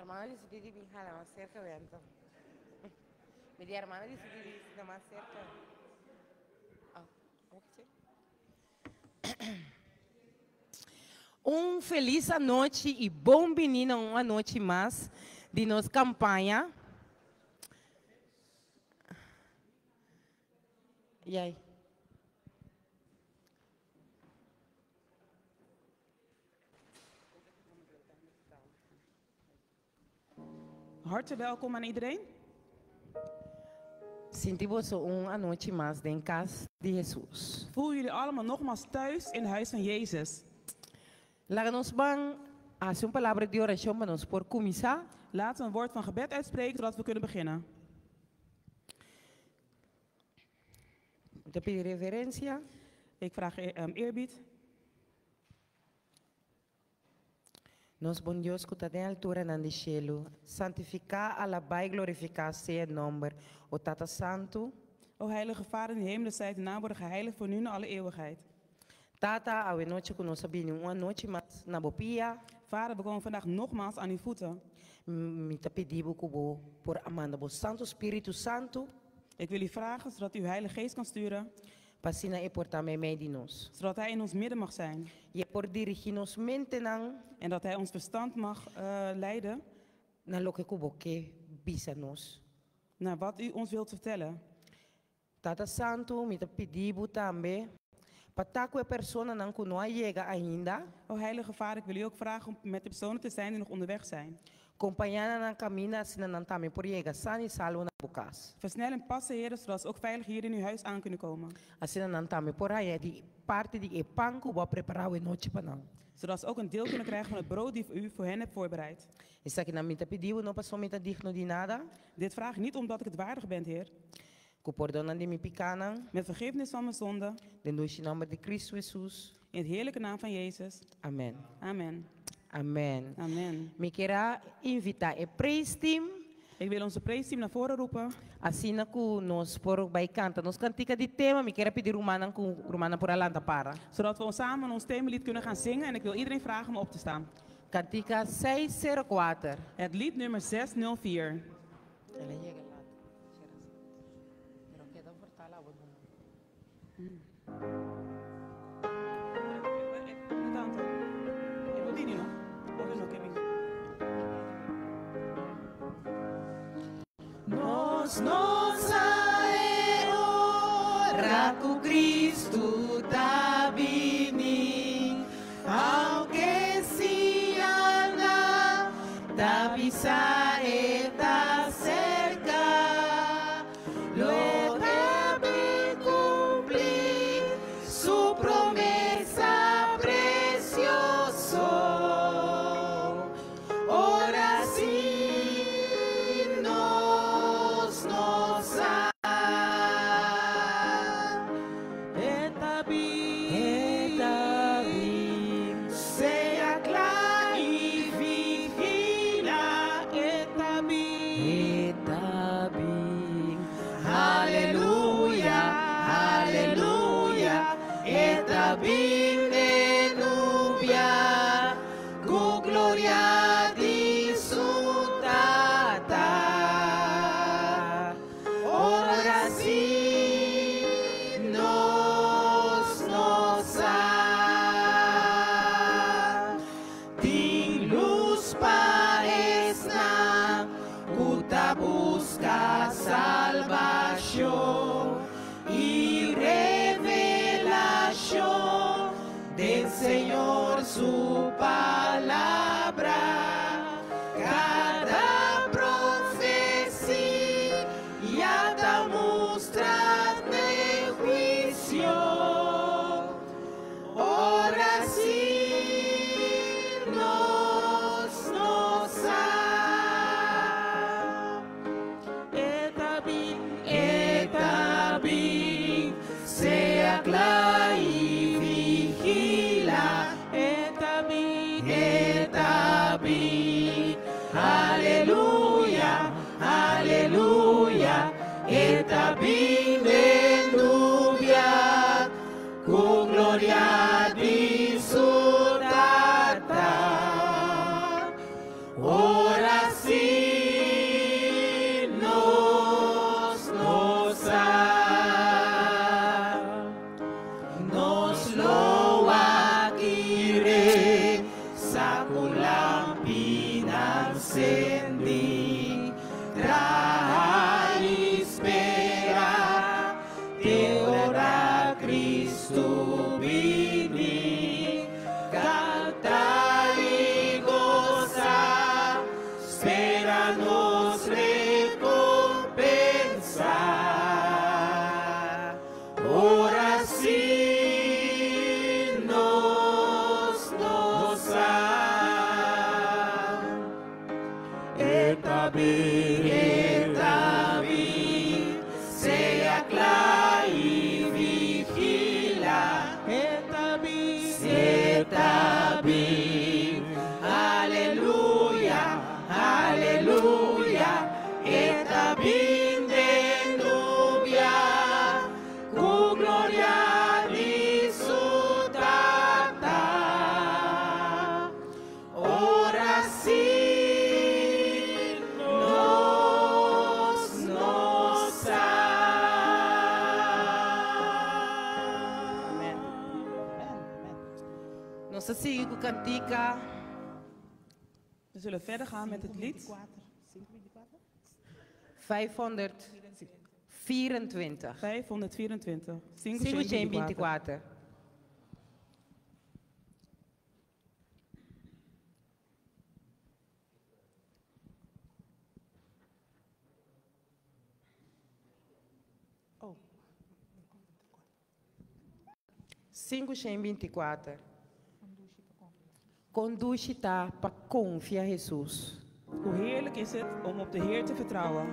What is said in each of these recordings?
Hermana disidí di bin hala mas serka we anto. Mi di hermana disidí di sinta mas serka. Oh, ok. Un felis anochi i bon bini na un anochi mas di nos kampaña. Yai. Hartelijk welkom aan iedereen. Sinti boso un anochi mas den kas di Hesus. Voel jullie allemaal nogmaals thuis in het huis van Jezus. Laga nos ban hasi un palabra di orashon pa nos por kuminsá. Laten we een woord van gebed uitspreken zodat we kunnen beginnen. Mi ta pidi reverensia. Ik vraag eerbied. Nos bon Dios ku ta den alturanan di shelu, santifiká, alabá i glorifiká sea e nòmber, o Tata Santu. O Heilige Vader in de hemelen, zijt uw naam worden geheiligd voor nu en alle eeuwigheid. Tata, awe nochi ku nos a bini un anochi mas na bo pia. Vader, we komen vandaag nogmaals aan uw voeten. Mi ta pidi bo ku bo por a manda bo Santu Spiritu Santu. Ik wil u vragen zodat u uw Heilige Geest kan sturen. Pa asina e por ta meimei di nos. Zodat Hij in ons midden mag zijn. I e por dirigí nos mentenan. En dat Hij ons verstand mag leiden. Na loke ku bo ke bisa nos. Naar wat U ons wilt vertellen. Tata Santu, mi ta pidi bo tambe pa ta ku e personanan ku no a yega ainda. O Heilige Vader, ik wil U ook vragen om met de personen te zijn die nog onderweg zijn. Kompañá nan nan kaminda asina nan tambe por yega san i salvo na bo kas. Versnel hun passen, Heer, zodat ze ook veilig hier in uw huis aan kunnen komen. Asina nan tambe por haña di parti di e pan ku bo a prepará awe nochi pa nan. Zodat ze ook een deel kunnen krijgen van het brood die U voor hen hebt voorbereid. Esakinan mi ta pidi bo, no pasobra mi ta digno di nada. Dit vraag ik niet omdat ik het waardig ben, Heer. Ku pordonnan di mi pikánan. Met vergiffenis van mijn zonden. Den dushi nòmber di Kristu Hesus. In het heerlijke naam van Jezus. Amen. Amen. Amen. Amen. Mi kier a invitá e preisteam. Ik wil onze preisteam naar voren roepen. Asina ku nos por bai kanta nos kantika di tema, mi kier a pidi rumannan ku rumannan por a lanta para. Zodat we samen ons themalied kunnen gaan zingen en ik wil iedereen vragen om op te staan. Kantika seis sero kuater. Het lied nummer 604. El a yega lat, Sherazade. Pero keda vertala abo numa. Nos no sa e ora ku Kristu ta bini, aunke si anda ta bisa e ta serka. Lo ta bin kumpli su promesa presioso. Ora si nos no sa. E ta bin. E ta bin. Sea kla i vigila. E ta bin. E ta bin. Haleluya, haleluya. E ta bin den nubia. Ku gloria di su Tata. Ora si nos no sa. Tin lus pa esnan ku ta buska salbashon i revelashon den Señor su Palabra. Kada profesia ta mustra den huisio. Ora si nos no sa. E ta bin, E ta bin, sea kla i vigila. E ta bin, E ta bin, aleluya, aleluya. E ta bin den nubia, ku gloria di su Tata. Ora. bin, e ta bin. Sea kla i vigilá. E ta bin. E ta bin. Aleluya, aleluya. E ta bin den nubia. Ku gloria di su Tata. Ora sí, nos no sa. Amen. Nos ta sigui ku kantika. We zullen verder gaan met het lied 524. 524. 524. Oh. 524. Kon dushi ta pa konfia Hesus. Hoe heerlijk is het om op de Heer te vertrouwen.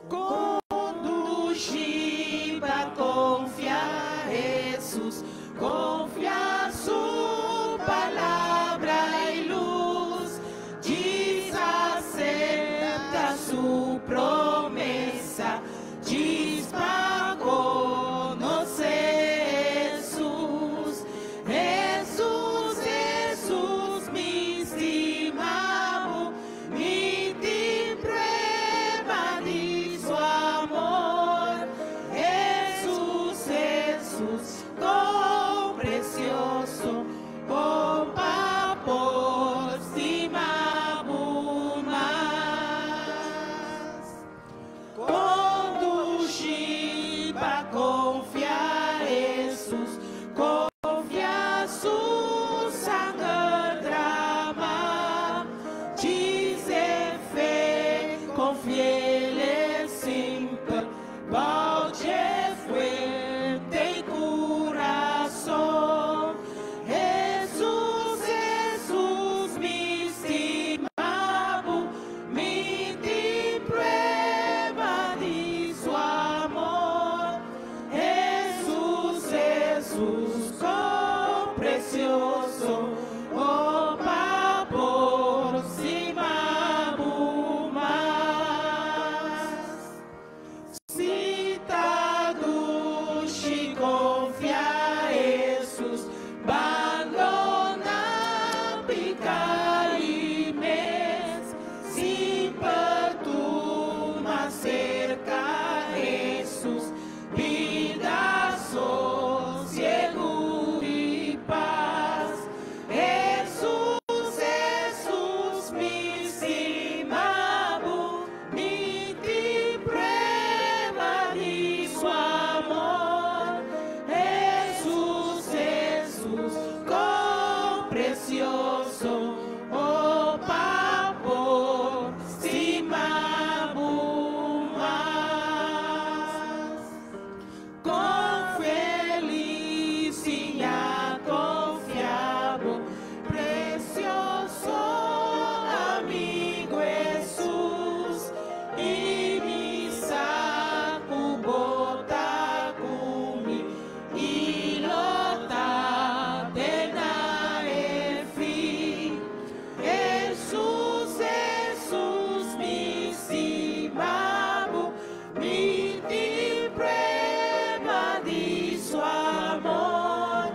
Kon dushi pa konfia Hesus, konfia su palabra i lus. Djis aseptá su promesa, djis pa konosé Hesus. Hesus, Hesus, mi stima bo, mi tin prueba di su amor. Hesus, Hesus, kon presioso, kon pa por stima bo mas. Kon dushi pa konfia Hesus, konfia su sanger dramá. Djis fe, konfi'é simpel, bou dje fuerte kurason. Hesus, Hesus, mi stima bo, mi tin prueba di su amor. Hesus, Hesus, kon presioso, oh pa por stima bo mas. Si ta dushi konfia Hesus, bandoná piká i mes, simpel tuma serka Hesus, bida sosiegu i pas. Hesus, Hesus, mi stima bo, mi tin prueba di su amor. Hesus, Hesus, kon presioso, oh pa por stima bo mas. Kon felis siña konfia bo, presioso amigu Hesus, i mi sa ku bo ta ku mi, i lo ta te na e fin. Hesus, Hesus, mi stima bo, mi tin prueba di su amor.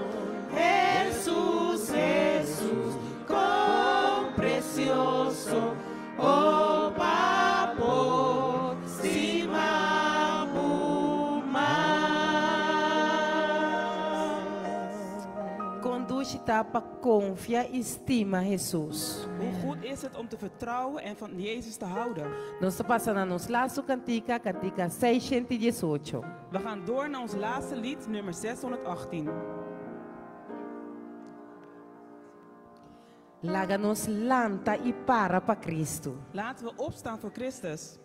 Hesus, Hesus, kon presioso, oh pa por stima bo mas. Kon dushi ta pa konfia i stima Hesus. Hoe goed is het om te vertrouwen en van Jezus te houden. Nos ta pasa na nos laatste kantika, kantika 618. We gaan door naar ons laatste lied, nummer 618. Laga nos lanta i para pa Kristu. Laten we opstaan voor Christus.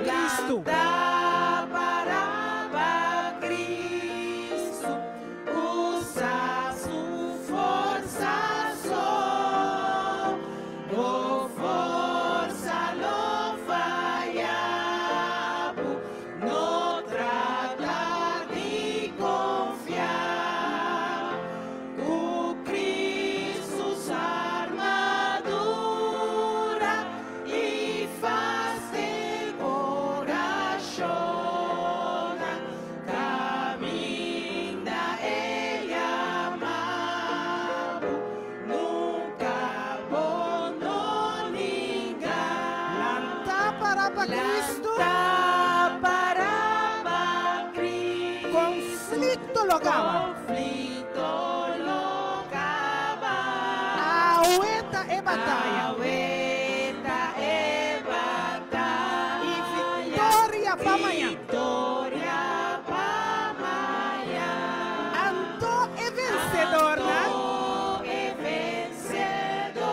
Cristo. Lanta para pa Cristo, usa su forsa so, bo forsa lo faya bo, no trata di konfia. Ku Cristo su armadura i fe orashon, kaminda E yama bo, nunka bo no ninga. Lanta para pa Cristo. Lanta para pa Cristo. Konflikto lo kaba. Konflikto lo kaba. Awe ta e bataya. Awe ta e bataya. I viktoria pa mañan. Viktoria pa mañan. Anto e vensedornan. Anto e vensedor.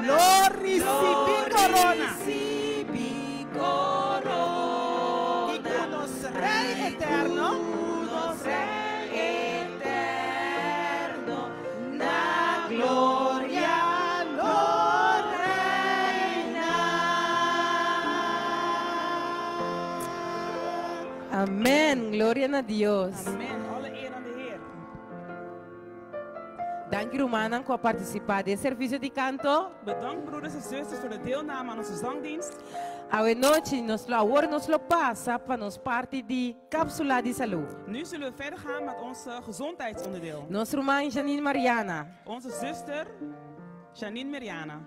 Lo risibí korona. Risibí korona. I ku nos Rei eterno. Nos Rei eterno. Na gloria lo reina. Amèn. Gloria na Dios. Amèn. Alle eer aan de Heer. Danki rumannan ku a partisipá den servisio di kanto. Bedankt broeders en zusters voor de deelname aan onze zangdienst. Awe nochi nos lo awor nos lo pasa pa nos parti di kápsula di salú. Nu zullen we verder gaan met ons gezondheidsonderdeel. Nos ruman Janine Mariana. Onze zuster Janine Mariana.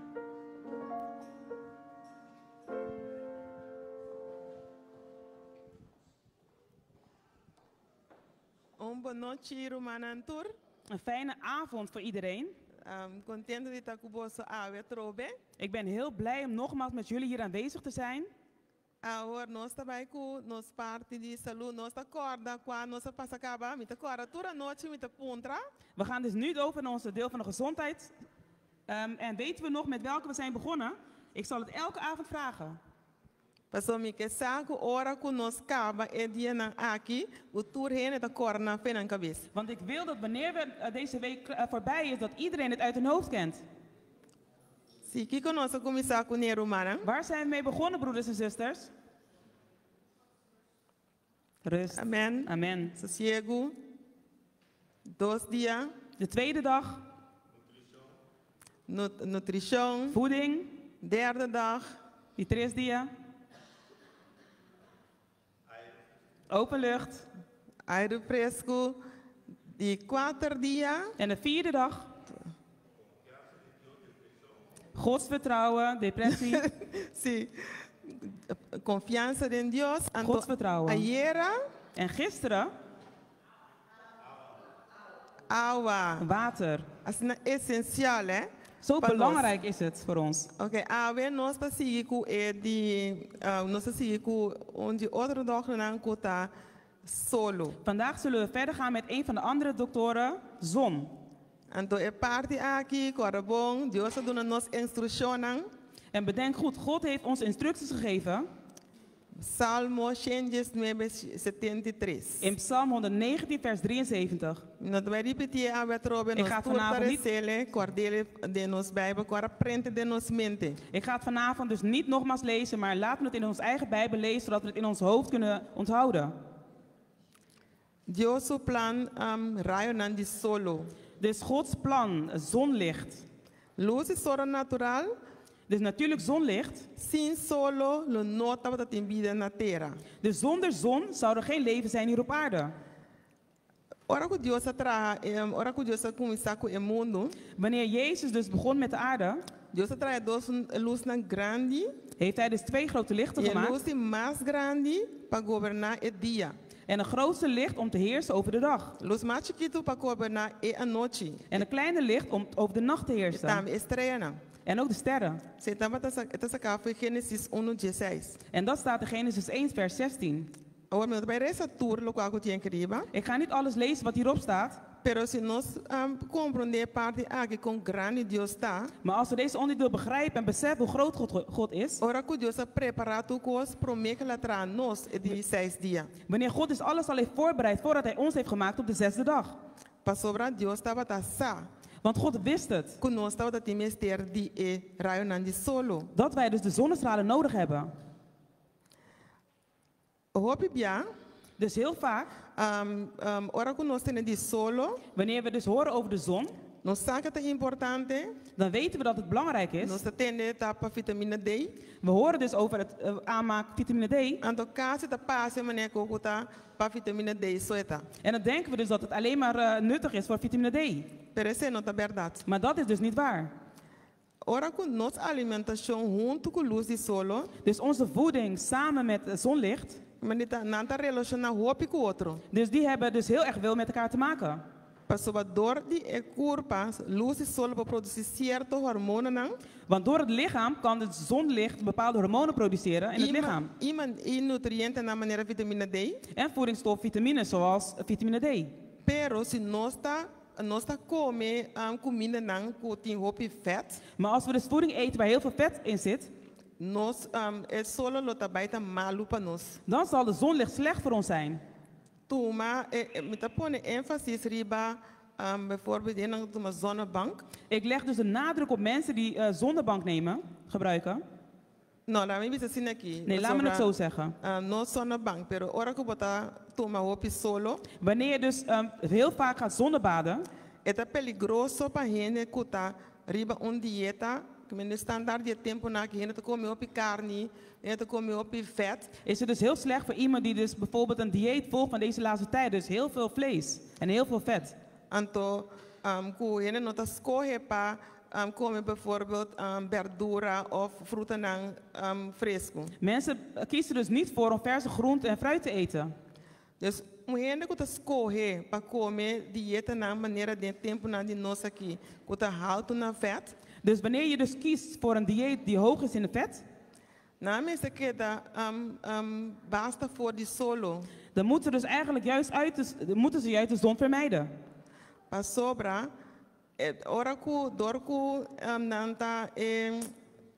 Un bon nochi, rumannan tur. Een fijne avond voor iedereen. Kontentu di ta ku boso awe atrobe. Ik ben heel blij om nogmaals met jullie hier aanwezig te zijn. Awor nos ta bai ku nos parti di salú. Nos ta kòrda kua nos a pasa kaba. Mi ta kòrda tur anochi mi ta puntra. We gaan dus nu over naar onze deel van de gezondheid. En weten we nog met welke we zijn begonnen? Ik zal het elke avond vragen. Paso mi ke sa ku ora ku nos kaba e dianan aki, ku tur hende ta kòrda nan for di nan kabes. Want ik wil dat wanneer we, deze week voorbij is, dat iedereen het uit hun hoofd kent. Si, kiko nos a kuminsá kuné, rumannan? Waar zijn we mee begonnen, broeders en zusters? Rust. Amèn. Amen. Sosiegu. Dos dia. De tweede dag. Nutrishon. Voeding. Derde dag. Di tres dia. Open lucht. Aire fresku. Di kuater dia. En de vierde dag. Gods vertrouwen, depressie. Si. Konfiansa den Dios. Gods vertrouwen. Ayera. En gisteren. Awa. Water. Asina esensial, hè? Zo Pa nos. belangrijk is het voor ons. Oké, awe nos ta sigui ku e di, nos ta sigui ku un di otro dòkternan ku ta solo. Vandaag zullen we verder gaan met een van de andere doktoren, zon. Anto e parti aki, kòrda bon, Dios a duna nos instrukshonnan. En bedenk goed, God heeft ons instructies gegeven. Salmo 119, 73. In Psalm 119, vers 73. Mi no ta bai ripití awe atrobe, Ik nos ga tur ta vanavond niet- resele, kòrd'é den nos Bijbel, kòrda prent den nos mente. Ik ga het vanavond dus niet nogmaals lezen, maar laten we het in ons eigen Bijbel lezen, zodat we het in ons hoofd kunnen onthouden. Dios su plan, rayonan di solo. Dus Gods plan, zonlicht. Lus di solo natural. Dus natuurlijk zonlicht. Sin solo lo no tabata tin bida na tera. Dus zonder zon zou er geen leven zijn hier op aarde. Ora ku Dios a traha, ora ku Dios a kuminsá ku e mundu. Wanneer Jezus dus begon met de aarde. Dios a traha dos lusnan grandi. Heeft hij dus twee grote lichten I e gemaakt. lus di mas grandi pa goberná e dia. En een grootste licht om te heersen over de dag. Lus mas chikitu pa goberná e anochi. En een kleine licht om over de nacht te heersen. I tambe e streanan. En ook de sterren. Esei tabata sa, e ta saká for di Génesis 1, 16. En dat staat in Genesis 1, vers 16. Awor mi no ta bai resa tur lokual ku tin aki riba. Ik ga niet alles lezen wat hierop staat. Pero si nos komprondé e parti aki kon grandi Dios ta, Maar als we deze onderdeel begrijpen en beseffen hoe groot God is, ora ku Dios a prepará tur kos promé ku el a traha nos e di seis dia. Wanneer God dus alles al heeft voorbereid voordat hij ons heeft gemaakt op de zesde dag. Pasobra Dios tabata sa Want God wist het, ku nos tabata tin mester di e rayonan di solo. Dat wij dus de zonnestralen nodig hebben. Hopi bia, Dus heel vaak, ora ku nos tende di solo, wanneer we dus horen over de zon, nos sa ku ta importante, dan weten we dat het belangrijk is. Nos ta tende ta pa vitamina D. We horen dus over het aanmaken vitamine D. Anto kasi ta parse manera ku ta pa vitamina D so e ta. En dan denken we dus dat het alleen maar nuttig is voor vitamine D. Pero esei no ta bèrdat. Maar dat is dus niet waar. Ora ku nos alimentashon huntu ku lus di solo, Dus onze voeding samen met het zonlicht, manera nan ta relashoná hopi ku otro. Dus die hebben dus heel erg veel met elkaar te maken. Pasobra dor di e kurpa, lus di solo por produsí sierto hormonanan. Want door het lichaam kan het zonlicht bepaalde hormonen produceren in het lichaam. I nutrientenan manera vitamina D. En voedingsstof, vitamines zoals vitamine D. Pero si nos ta kome kumindanan ku tin hopi vèt, Maar als we dus voeding eten waar heel veel vet in zit, nos e solo lo ta bai ta malu pa nos. Dan zal de zonlicht slecht voor ons zijn. Tuma, mi ta pone énfasis riba bijvoorbeeld den tuma zonnebank. Ik leg dus de nadruk op mensen die zonnebank nemen, gebruiken. No, laga mi bisa asina aki. Nee, laat me het zo zeggen. No zonnebank, pero ora ku bo ta tuma hopi solo, Wanneer je dus heel vaak gaat zonnebaden, e ta peligroso pa hende ku ta riba un dieta, ku men standaard di tempunan aki hende ta kome hopi karni, hende ta kome hopi vèt. Is het dus heel slecht voor iemand die dus bijvoorbeeld een dieet volgt van deze laatste tijd. Dus heel veel vlees en heel veel vet. Anto, ku hende no ta skohe pa kome bijvoorbeeld berdura òf frutanan fresku. Mensen kiezen dus niet voor om verse groenten en fruit te eten. Dus un hende ku ta skohe pa kome dietanan manera den tempunan di nos aki, ku ta haltu na vèt, Dus wanneer je dus kiest voor een dieet die hoog is in de vet, nan mester keda basta for di solo. Dan moeten ze dus eigenlijk juist uit de, moeten ze juist de zon vermijden. Pasobra, ora ku dor ku nan ta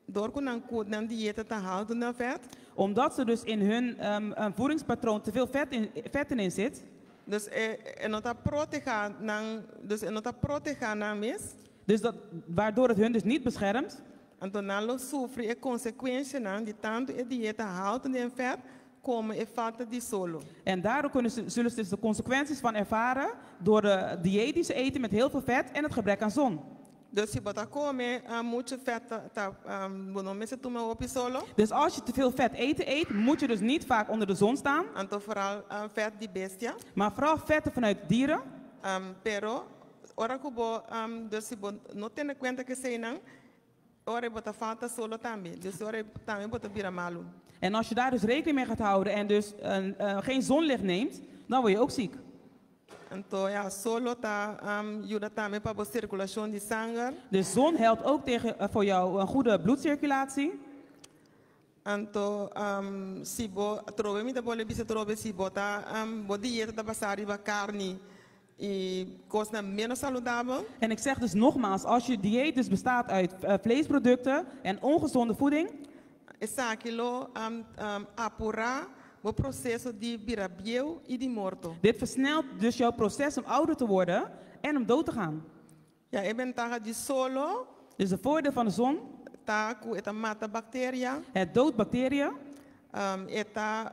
dor ku nan dieta ta haltu na vèt, Omdat ze dus in hun voedingspatroon te veel vetten in zit. Dus e no ta protehá nan, dus e no ta protehá nan mes. Dus waardoor het hun dus niet beschermt. Anto nan lo sufri e konsekuensianan di tantu e dieta haltu den vèt komo e falta di solo. En daardoor zullen ze dus de consequenties van ervaren door de dieet die ze eten met heel veel vet en het gebrek aan zon. Dus si bo ta kome muchu vèt ta, bo no mester tuma hopi solo. Dus als je te veel vet eten eet, moet je dus niet vaak onder de zon staan. Anto vooral vèt di bestia. Maar vooral vetten vanuit dieren. Pero ora ku bo dus si bo no tene kuenta ku eseinan, ora bo ta falta solo tambe. Dus ora tambe bo ta bira malu. En als je daar dus rekening mee gaat houden en dus geen zonlicht neemt, dan word je ook ziek. Anto ja, solo ta yuda tambe pa e sirkulashon di sanger. De zon helpt ook voor jou een goede bloedcirculatie. Anto si bo trobe mi ta bolbe bisa trobe si bo ta bo dieta ta basá riba karni i kosnan menos saludabel. En ik zeg dus nogmaals, als je dieet dus bestaat uit vleesproducten en ongezonde voeding, Esaki lo apurá e proseso di bira bieu i di morto. Dit versnelt dus jouw proces om ouder te worden en om dood te gaan. Ja, e bentaha di solo, Dus de voordeel van de zon, ta ku e ta mata bakteria. Het doodt bacteriën. E ta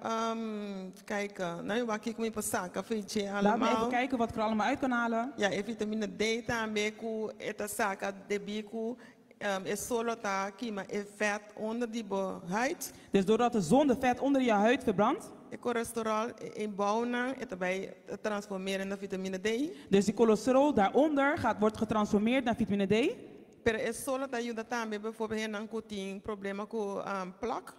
kijk, nou wak ku mi por saka fo'i dje Laat me even allemaal. kijken wat ik er allemaal uit kan halen. Ja, e vitamina D tambe ku e ta saka debí ku e solo ta kima e vèt onder di bo huid. Dus doordat de zon de vet onder je huid verbrandt, E kolesterol e bouwnan e ta bai transformá na vitamina D. Dus die cholesterol daaronder wordt getransformeerd naar vitamine D. Pero e solo ta yuda tambe bijvoorbeeld hendenan ku tin problema ku plak.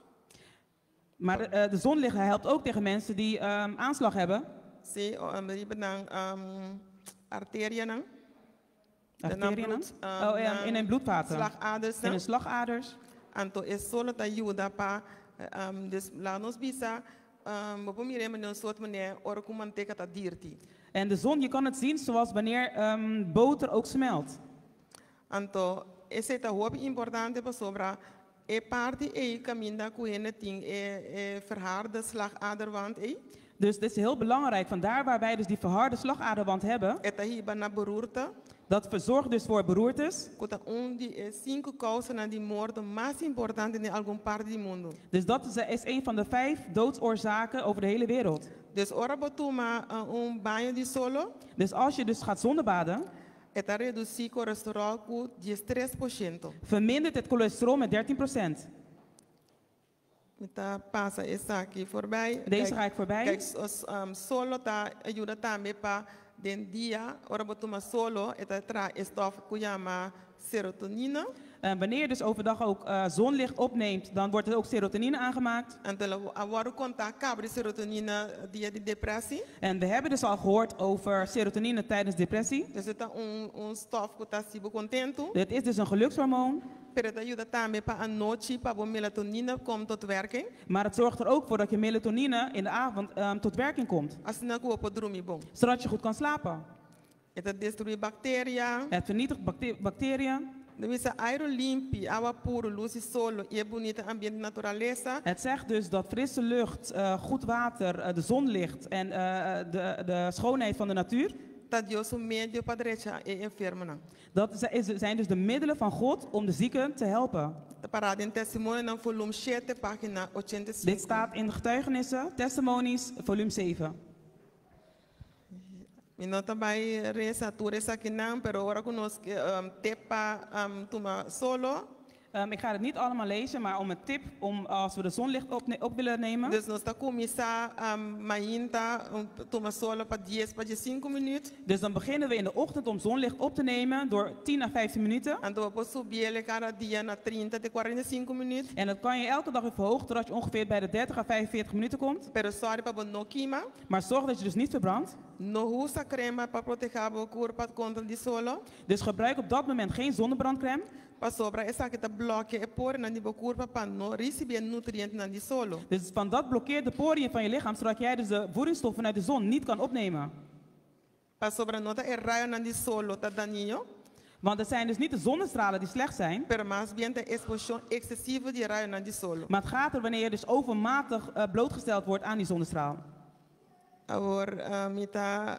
Maar de zonlicht helpt ook tegen mensen die aanslag hebben. Si, riba nan arterianan. Arteriën? Bloed, Oh ja, in hun bloedvaten. Slagaders. In hun slagaders. Anto e solo ta yuda pa dus laga nos bisa. bo por mir'é manera un sort manera ora ku manteka ta dirti. En de zon, je kan het zien zoals wanneer boter ook smelt. Anto, esei ta hopi importante pasobra e parti ei kaminda ku hende tin e e verharde slagaderwand ei. Dus dit is heel belangrijk, van daar waar wij dus die verharde slagaderwand hebben. E ta hiba na beroerte. Dat verzorgt dus voor beroertes. Ku ta un di e sinku kousanan di morto mas importante den algun parti di mundu. Dus dat is een van de vijf doodsoorzaken over de hele wereld. Dus ora bo tuma un baño di solo. Dus als je dus gaat zonnebaden. E ta redusí kolesterol ku 13%. Vermindert het cholesterol met 13%. Mi ta pasa esaki voorbij. Deze ga ik voorbij. Kijk, solo ta yuda tambe pa den dia, ora bo tuma solo, e ta traha e stof ku yama serotonina. Wanneer je dus overdag ook zonlicht opneemt, dan wordt er ook serotonine aangemaakt. Anto lo a wòrdu kontá kaba di serotonina dia di depressie. En we hebben dus al gehoord over serotonine tijdens depressie. Dus e ta un stof ku ta hasi bo kontentu. Het is dus een gelukshormoon. Pero e ta yuda tambe pa anochi pa bo melatonine kom tot werking. Maar het zorgt er ook voor dat je melatonine in de avond tot werking komt. Asina ku bo por drumi bon. Zodat je goed kan slapen. E ta destruí bakteria. Het vernietigt bacteriën. Ta bisa airu limpi, awa puru, lus di solo i e bunita ambiente di naturalesa. Het zegt dus dat frisse lucht, goed water, de zonlicht en de schoonheid van de natuur. Ta Dios su medio pa drecha e enfermonan. Dat zijn dus de middelen van God om de zieken te helpen. Ta pará den Testimonionan volum shete, página 85. Dit staat in Getuigenissen, Testimonies, volume 7. Mi no ta bai resa tur esakinan, pero ora ku nos tip pa tuma solo. Ik ga het niet allemaal lezen, maar om een tip om als we de zonlicht op willen nemen. Dus nos ta kuminsá mainta tuma solo pa dies pa diesinku minuut. Dus dan beginnen we in de ochtend om zonlicht op te nemen door 10 à 15 minuten. Anto bo por subiele kada dia na 30 te 45 minuut. En dat kan je elke dag weer verhogen totdat je ongeveer bij de 30 à 45 minuten komt. Pero sòri pa bo no kima. Maar zorg dat je dus niet verbrandt. No usa krema pa protehá bo kurpa kontra di solo. Dus gebruik op dat moment geen zonnebrandcrème. Pasobra esaki ta blòkia e porinan di bo kurpa pa no risibí e nutrientenan di solo. Dus van dat blokkeert de poriën van je lichaam zodat jij dus de voedingsstoffen uit de zon niet kan opnemen. Pasobra no ta e rayonan di solo ta dañino. Want het zijn dus niet de zonnestralen die slecht zijn. Pero mas bien ta e eksposishon eksesivo di e rayonan di solo. Maar het gaat er wanneer je dus overmatig blootgesteld wordt aan die zonnestraal. Awor mi ta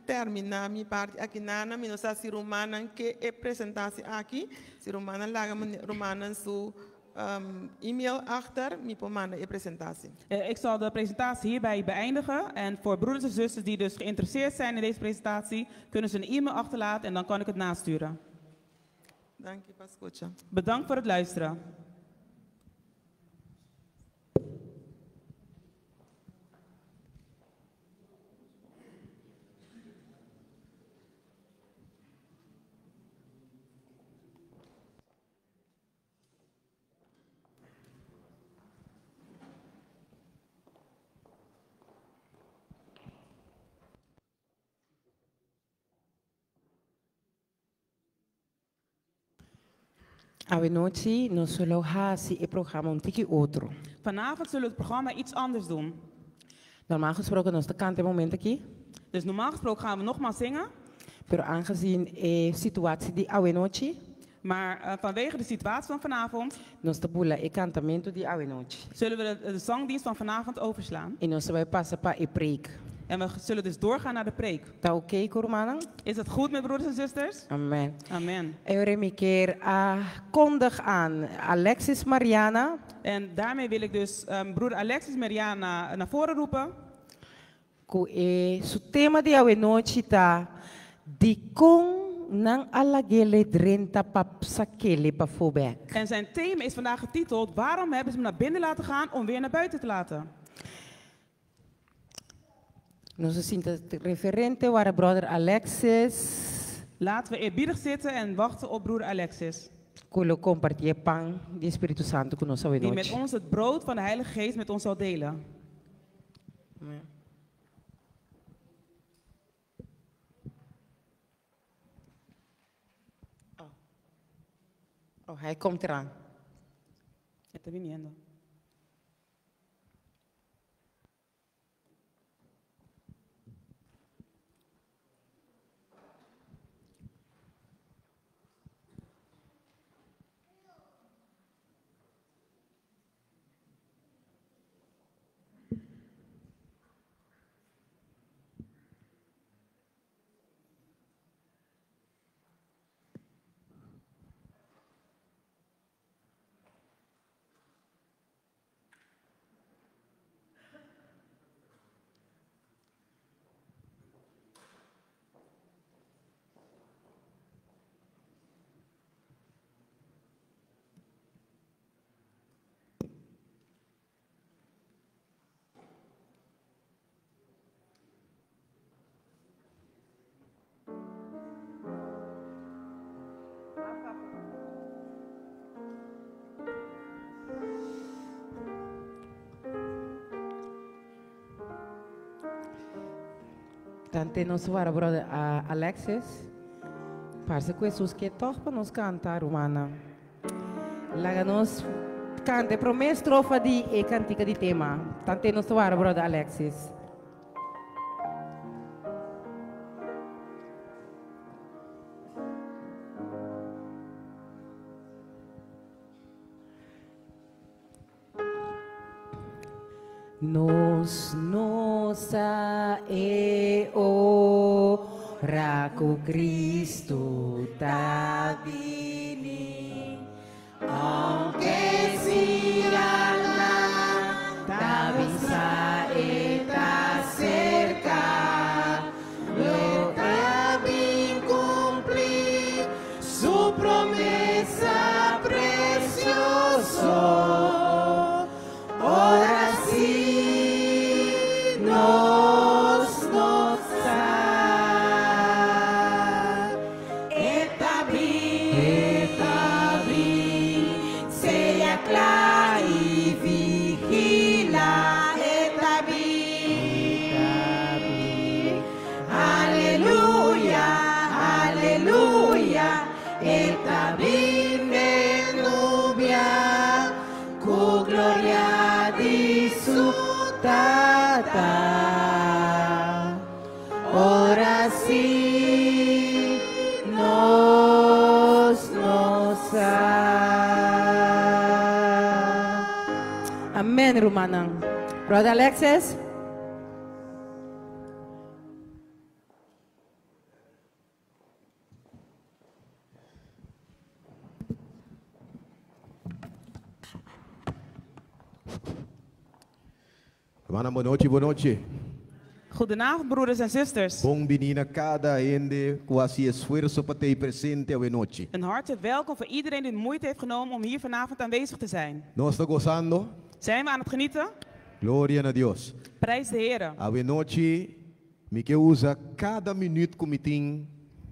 terminá mi parti aki nana. Mi no sa si rumannan ke e presentasi aki. Si rumannan laga mi rumannan su e-mail achter, mi por manda e presentasi. Ik zal de presentatie hierbij beëindigen. En voor broeders en zusters die dus geïnteresseerd zijn in deze presentatie, kunnen ze een e-mail achterlaten en dan kan ik het nasturen. Danki pa skucha. Bedankt voor het luisteren. Awenochi nos lo hasi e programa un tiki otro. Vanavond zullen we het programma iets anders doen. Normaal gesproken nos ta kanta e momento aki. Dus normaal gesproken gaan we nogmaals zingen. Pero aangezien e situatie di awenochi. Maar vanwege de situatie van vanavond. Nos ta bula e kantamento di awenochi. Zullen we de zangdienst van vanavond overslaan. I nos ta bai pasa pa e preek. En we zullen dus doorgaan naar de preek. Ta oké ku rumannan? Is het goed met broeders en zusters? Amen. Amen. E ora mi kier a kondig aan Alexis Mariana. En daarmee wil ik dus broeder Alexis Mariana naar voren roepen. Ku e su tema di awenochi ta Dikon nan a lag'ele drenta pa sak'ele pafó bèk. En zijn thema is vandaag getiteld Waarom hebben ze hem naar binnen laten gaan om weer naar buiten te laten? Nos a sinta referente wara brother Alexis. Laten we eerbiedig zitten en wachten op broeder Alexis. Ku lo kompartí e pan di Spiritu Santu ku nos Die met awenochi. ons het brood van de Heilige Geest met ons zal delen. Amen. Oh. Oh, hij komt eraan. E ta biniendo. Tanten nos wara brother Alexis. Parse ku Hesus ke tòg pa nos kanta, rumannan. Laga nos kanta e promé strofa di e kantika di tema. Tanten nos ta wara brother Alexis. Nos no sa e ora ku Kristu ta bini, ounke siñalnan ta bisa e ta serka, lo ta bin kumpli su promesa presioso. Ora sí nos no sa. E ta bin, e ta bin, sea kla i vigila. E ta bin, e ta bin, aleluya, aleluya. E ta bin den nubia. Ku gloria di su Tata. Ora sí nos no sa. Amen rumannan. Brother Alexis. Hermana, bon nochi, bon nochi. Goedenavond, broeders en zusters. Bon bini na kada hende ku a hasi esfuerso pa t'ei presente awe nochi. Een hartelijk welkom voor iedereen die de moeite heeft genomen om hier vanavond aanwezig te zijn. Nos ta gosando? Zijn we aan het genieten? Gloria na Dios. Prijs de Heere. Awe nochi Mi ke usa kada minüt ku mi tin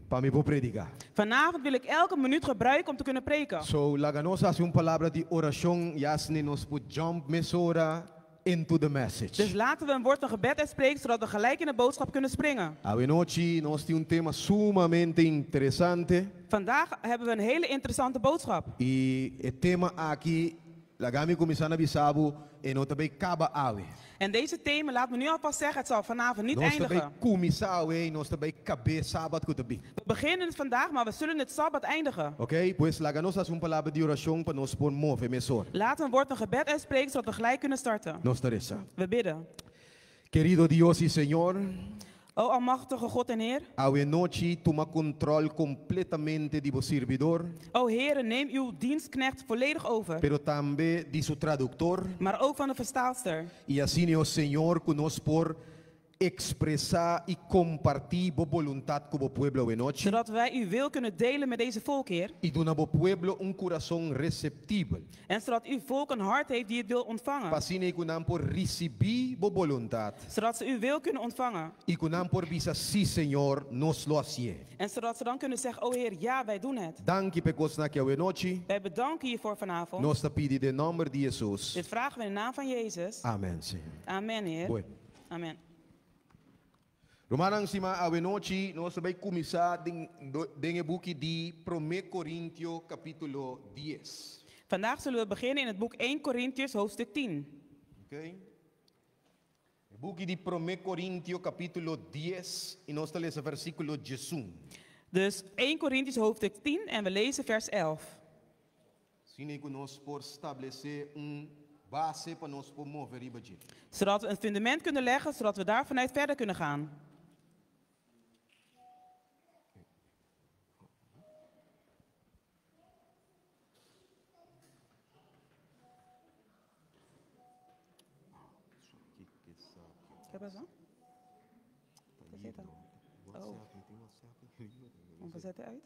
pa mi por prediká. Vanavond wil ik elke minuut gebruiken om te kunnen preken. So, laga nos hasi un palabra di orashon i asina nos por jump mesora into the message. Dus laten we een woord van gebed uitspreken zodat we gelijk in de boodschap kunnen springen. Awenochi nos tin un tema sumamente interesante. Vandaag hebben we een hele interessante boodschap. I e tema aki Laga mi kuminsá na bisa bo, e no ta bay kaba awe. En deze thema, laat me nu alvast zeggen, het zal vanavond niet Nos ta bay eindigen. kuminsá awe i nos ta bay kab'é sabat ku ta bin. We beginnen het vandaag, maar we zullen het sabbat eindigen. Oké, pues laga nos hasi un palabra di orashon pa nos por move mesora. Laten we een woord van gebed uitspreken, zodat we gelijk kunnen starten. Nos ta resa. We bidden. Kerido Dios i Señor. O almachtige God en Heer. Awe nochi tuma control completamente di bo sirbidor. O Heere, neem uw dienstknecht volledig over. Pero tambe di su traductor. Maar ook van de verstaalster. I asina, o Señor, cu nos por Expresá i kompartí bo boluntat ku bo pueblo awenochi. Zodat wij uw wil kunnen delen met deze volk, Heer. I duna bo pueblo un kurason reseptibel. En zodat uw volk een hart heeft die het wil ontvangen. Pa asina ei ku nan por risibí bo boluntat. Zodat ze uw wil kunnen ontvangen. I ku nan por bisa, Sí, Señor, nos lo hasié. En zodat ze dan kunnen zeggen, O Heer, ja, wij doen het. Danki pa e kosnan aki awenochi. Wij bedanken hiervoor vanavond. Nos ta pidi den nòmber di Hesus. Dit vragen we in de naam van Jezus. Amen, Señor. Amen, Heer. Bueno. Amen. Rumannan stima, awenochi nos ta bai kuminsá den den e buki di Promé Korintio kapítulo dies. Vandaag zullen we beginnen in het boek 1 Korintiërs hoofdstuk 10. Oké. E buki di Promé Korintio kapítulo dies i nos ta lesa versíkulo diesun. Dus 1 Korintiërs hoofdstuk 10 en we lezen vers 11. Asina ku nos por stablesé un base pa nos por move riba dje. Zodat we een fundament kunnen leggen, zodat we daar vanuit verder kunnen gaan. Ke pasó? Ke zit er? Oh. We zetten uit?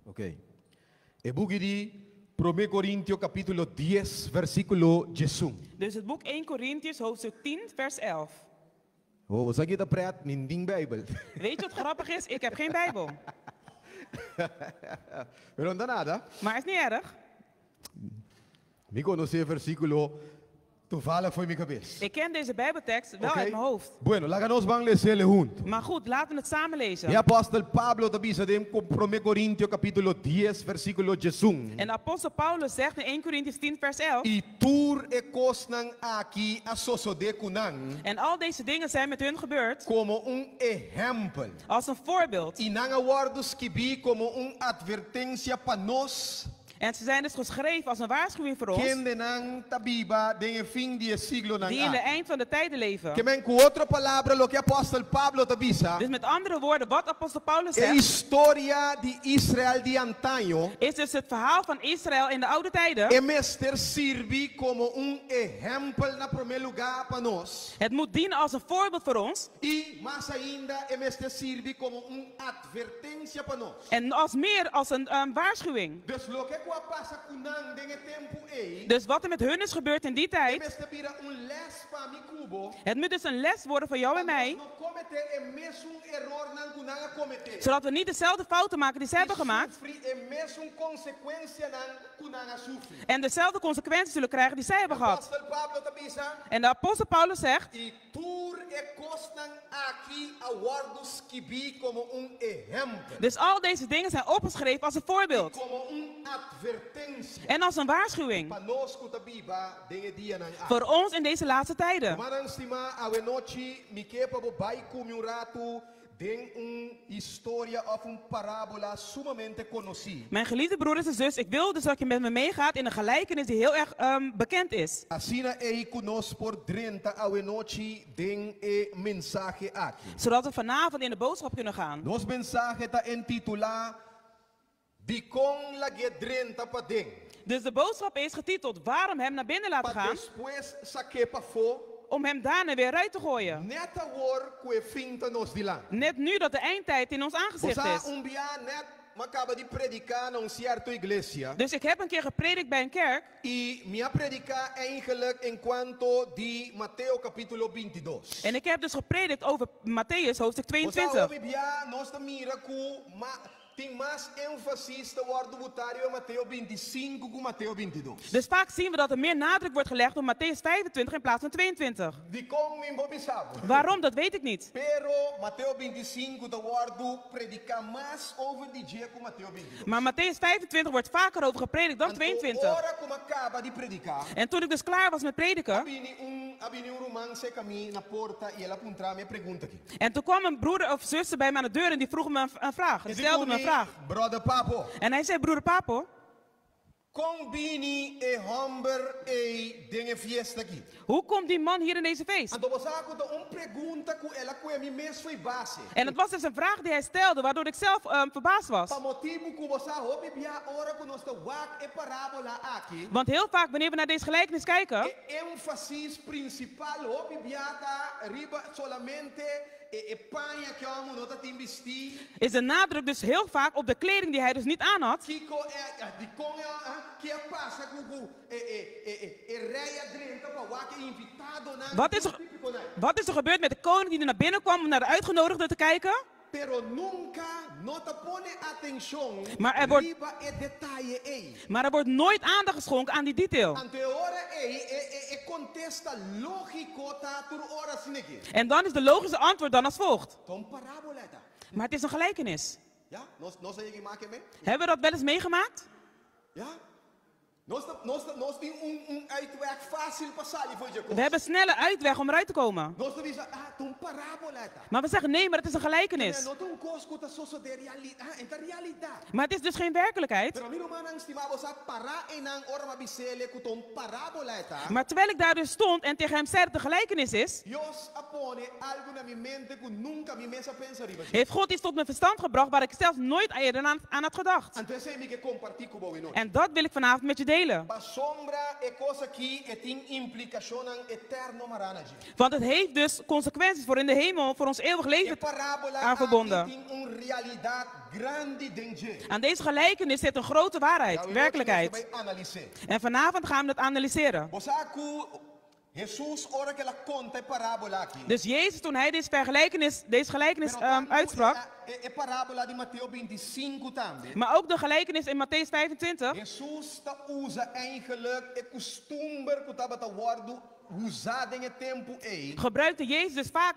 Ok. E buki di Promé Korintio kapítulo dies versíkulo diesun. Dus het boek 1 Korintiërs hoofdstuk 10 vers 11. Oh, bo sa ki ta pret? Mi n'tin Bijbel. Weet je wat grappig is? Ik heb geen Bijbel. Pero no ta nada. Maar is niet erg. Mi konosé e versíkulo. Toevallig for di mi kabes. Ik ken deze Bijbeltekst wel Oké? uit mijn hoofd. Bueno, laga nos ban les'é huntu. Maar goed, laten we het samen lezen. E apòstel Pablo ta bisa den 1 Korintio kapítulo 10, versíkulo 11. En de apostel Paulus zegt in 1 Corinthians 10 vers 11. I tur e kosnan aki a sosodé ku nan En al deze dingen zijn met hun gebeurd komo un ehèmpel. als een voorbeeld. I nan a wòrdu skibí komo un atvertensia pa nos, En ze zijn dus geschreven als een waarschuwing voor ons kendenan ta biba den e fin di e siglonan die in de aki. eind van de tijden leven. Ke men ku otro palabra, loke apòstel Pablo ta bisa, Dus met andere woorden, wat apostel Paulus e zegt, historia di Israel di antaño is dus het verhaal van Israël in de oude tijden. e mester sirbi komo un ehèmpel na promé lugá pa nos. Het moet dienen als een voorbeeld voor ons I mas ainda e mester sirbi komo un atvertensia pa nos. en als meer als een waarschuwing. Dus loke ku a pasa ku nan den e tempu ei, Dus wat er met hun is gebeurd in die e tijd, mester bira un lès pa mi ku bo, het moet dus een les worden voor jou en mij, no kometé e mesun erornan ku nan a kometé. zodat we niet dezelfde fouten maken die ze hebben gemaakt Sufri e mesun konsekuensianan ku nan a sufri. en dezelfde consequenties zullen krijgen die zij hebben gehad. Apòstel Pablo ta bisa, En de apostel Paulus zegt, I tur e kosnan aki a wòrdu skibí komo un ehèmpel, dus al deze dingen zijn opgeschreven als een voorbeeld komo un atvertensia en als een waarschuwing pa nos ku ta biba den e dianan aki. voor ons in deze laatste tijden. Rumannan stimá, awe nochi mi ke pa bo bai ku mi un ratu den un historia òf un parábola sumamente konosí. Mijn geliefde broeders en zus, ik wil dus dat je met me meegaat in een gelijkenis die heel erg bekend is. Asina ei ku nos por drenta awe nochi den e mensahe aki. Zodat we vanavond in de boodschap kunnen gaan. Nos mensahe ta intitulá Dikon lag'é drenta paden? Dus de boodschap is getiteld Waarom hem naar binnen laten Pa gaan, despues sak'é pafó, om hem daarna weer uit te gooien. nèt awor ku e fin ta nos dilanti. Net nu dat de eindtijd in ons aangezicht Bo sa is. un bia nèt m'a kaba di prediká na un sierto iglesia. Dus ik heb een keer gepredikt bij een kerk. I mi a prediká eigenlijk enkuanto di Mateo kapítulo 22. En ik heb dus gepredikt over Mattheüs hoofdstuk Bo sa 22. hopi bia nos ta mira ku ma tin mas énfasis ta wòrdu butá riba Mateo 25 ku Mateo 22. Dus vaak zien we dat er meer nadruk wordt gelegd op Mattheüs 25 in plaats van 22. Dikon mi n'po bisa bo. Waarom, dat weet ik niet. Pero Mateo 25 ta wòrdu prediká mas over di dje ku Mateo 22. Maar Mattheüs 25 wordt vaker over gepredikt dan Anto 22. ora ku m'a kaba di prediká, En toen ik dus klaar was met prediken, a bini un a bini un ruman serka mi na porta i el a puntra mi e pregunta aki. en toen kwam een broeder of zuster bij me aan de deur en die vroeg me een vraag. Die stelde me een vraag. Brother Papo, En hij zei, broeder Papo, kon bini e hòmber ei den e fiesta aki? hoe komt die man hier in deze feest? Anto bo sa ku ta un pregunta ku el a kue mi mes fo'i base. En het was dus een vraag die hij stelde, waardoor ik zelf verbaasd was. Pa motibu ku bo sa hopi bia ora ku nos ta wak e parábola aki, Want heel vaak wanneer we naar deze gelijkenis kijken, e énfasis prinsipal hopi bia ta riba solamente e e paña ku e hòmber no tatin bistí. is de nadruk dus heel vaak op de kleding die hij dus niet aan had. Kiko e dikon e ki a pasa ku ku e e e e e rei a drenta pa wak e invitadonan Wat is er, típiko nan. wat is er gebeurd met de koning die er naar binnen kwam om naar de uitgenodigden te kijken? Pero nunka no ta pone atenshon Maar er wordt- riba e detaye ei. Maar er wordt nooit aandacht geschonken aan die detail. Anto e ora ei e e e kontesta lógiko ta tur ora asin'aki. En dan is de logische antwoord dan als volgt. Ta un parábola e ta. Maar het is een gelijkenis. Ja? Nos nos a yega di make mee? Hebben we dat wel eens meegemaakt? Ja? Nos ta nos ta nos tin un un uitweg fásil pa sali for di e kos. We hebben snelle uitweg om eruit te komen. Nos ta bisa, ah, ta un parábola e ta. Maar we zeggen nee, maar het is een gelijkenis. No ta un kos ku ta sosodé realidat, ah, e ta realidat. Maar het is dus geen werkelijkheid. Pero mi rumannan stimá, bo sa pará einan ora m'a bis'é ku ta un parábola e ta. Maar terwijl ik daar dus stond en tegen hem zei dat het een gelijkenis is, Dios a pone algu na mi mente ku nunka mi mes a pensa riba dje. heeft God iets tot mijn verstand gebracht waar ik zelf nooit eerder aan had gedacht. Anto esei mi ke kompartí ku bo awe nochi. En dat wil ik vanavond met je delen. Pasobra e kos aki e tin implikashonnan eterno mará na dje. Want het heeft dus consequenties voor in de hemel, voor ons eeuwig E leven parábola aan verbonden. aki tin un realidat grandi den dje. Aan deze gelijkenis zit een grote waarheid, werkelijkheid. Bai analis'é. En vanavond gaan we dat analyseren. Bo sa ku Jesus ora ku el a konta e parábola aki. Dus Jezus, toen hij deze gelijkenis Pero tantu uitsprak, e, e, e parábola di Mateo 25 tambe. maar ook de gelijkenis in Mattheüs 25, Jesus ta usa eigenlijk e kustumber ku tabata wòrdu usa den e tempu ei. Gebruikte Jezus dus vaak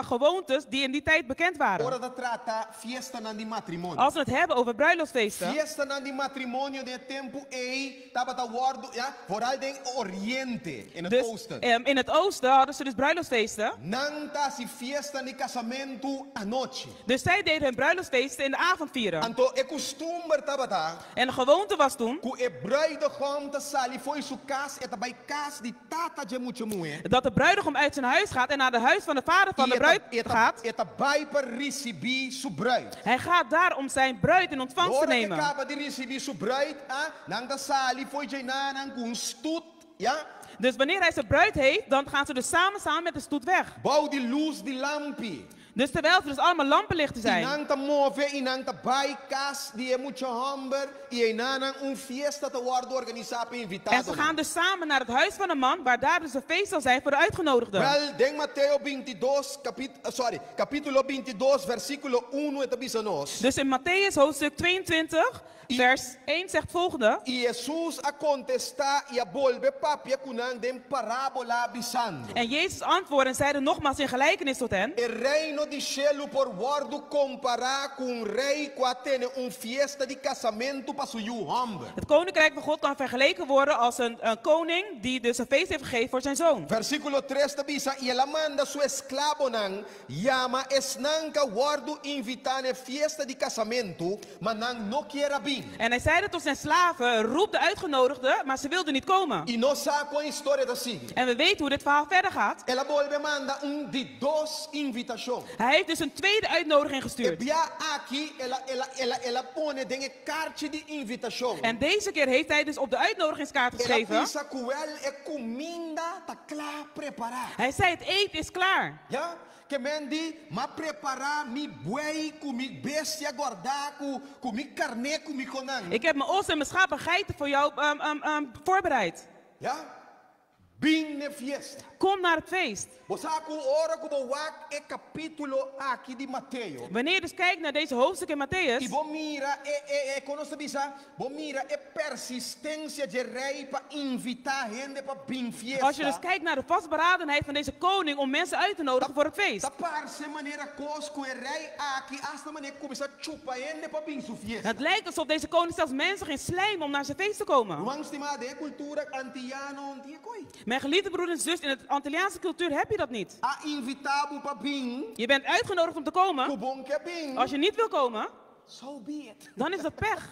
gewoontes die in die tijd bekend waren. Ora ta trata fiestanan di matrimonio. Als we het hebben over bruiloftsfeesten. Fiestanan di matrimonio den e tempu ei tabata wòrdu, ja, vooral den oriente, in het Dus oosten. in het oosten hadden ze dus bruiloftsfeesten. Nan ta hasi fiesta di kasamentu anochi. Dus zij deden hun bruiloftsfeesten in de avond vieren. Anto e kustumber tabata En de gewoonte was toen ku e brùidegòm ta sali fo'i su kas, e ta bai kas di tata dje mucha muhé. Dat de bruidegom uit zijn huis gaat en naar het huis van de vader van I de e ta, bruid e ta, gaat. e ta bai pa risibí su brùit. Hij gaat daar om zijn bruid in ontvangst te Ora ku e nemen. kaba di risibí su brùit, a, nan ta sali fo'i djeinan ku un stut, ja. Dus wanneer hij zijn bruid heeft, dan gaan ze dus samen met de stoet weg. Bou di lus di lampi. Dus terwijl ze dus allemaal lampenlichten I zijn. nan ta move i nan ta bai kas di e mucha hòmber i einan un fiesta ta wòrdu organisá pa En ze invitadonan. gaan dus samen naar het huis van de man, waar daar dus een feest zal zijn voor de uitgenodigden. Wel, den Mateo 22, kapit, sorry, kapítulo 22, versíkulo 1 e ta bisa nos. Dus in Mattheüs hoofdstuk 22, vers 1 zegt het volgende. I Hesus a kontestá i a bolbe papia ku nan den parábola bisando. En Jezus antwoordde en zeide nogmaals in gelijkenis tot hen. E reino di shelu por wòrdu kompará ku un rei ku a tene un fiesta di kasamentu pa su yu hòmber. Het koninkrijk van God kan vergeleken worden als een koning die dus een feest heeft gegeven voor zijn zoon. Versíkulo 3 ta bisa, I el a manda su esklabonan yama esnan ku a wòrdu invitá na e fiesta di kasamentu, ma nan no kier a bin. En hij zeide tot zijn slaven, roep de uitgenodigden, maar ze wilden niet komen. I nos sa kon e historia ta sigui. En we weten hoe dit verhaal verder gaat. El a bolbe manda un di dos invitashon. Hij heeft dus een tweede uitnodiging E gestuurd. bia aki el a el a el a el a pone den e karchi di invitashon. En deze keer heeft hij dus op de uitnodigingskaart El a geschreven. bisa ku wèl e kuminda ta kla prepará. Hij zei, het eten is klaar. Ja? Ke men di, m'a prepará mi buey ku mi bestia gòrdá ku ku mi karné ku mi konan. Ik heb mijn os en mijn schaap en geiten voor jou voorbereid. Ja? Bin n'e fiesta. Kom naar het feest. Bo sa ku ora ku bo wak e kapítulo aki di Mateo. Wanneer je dus kijkt naar deze hoofdstuk in Mattheüs. I bo mira e e e kon nos ta bisa, bo mira e persistensia dje rei pa invitá hende pa bin fiesta. Als je dus kijkt naar de vastberadenheid van deze koning om mensen uit te nodigen voor het feest. Ta parse manera kos ku e rei aki asta manera kuminsá chupa hende pa bin su fiesta. Het lijkt alsof deze koning zelfs mensen ging slijmen om naar zijn feest te komen. Ruman stimá, den e kultura antiano no tin e koi. Mijn geliefde broer en zus, in het Antilliaanse cultuur heb je dat niet. A invitá bo pa bin. Je bent uitgenodigd om te komen. Ku bo n' ke bin. Als je niet wil komen, So be it. dan is dat pech.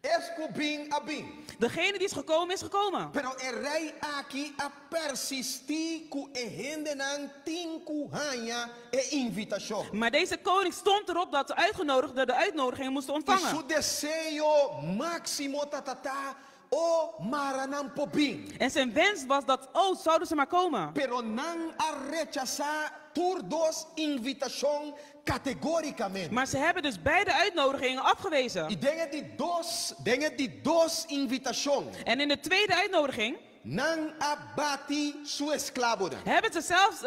Es ku bin a bin. Degene die is gekomen, is gekomen. Pero e rei aki a persistí ku e hendenan tin ku haña e invitashon. Maar deze koning stond erop dat de uitgenodigden de uitnodigingen moesten I ontvangen. su deseo máksimo tatata o mara nan por bin. En zijn wens was dat, oh, zouden ze maar komen. Pero nan a rechasá tur dos invitashon kategórikamente. Maar ze hebben dus beide uitnodigingen afgewezen. I den e di dos, den e di dos invitashon. En in de tweede uitnodiging Nan a bati su esklabonan. hebben ze zelfs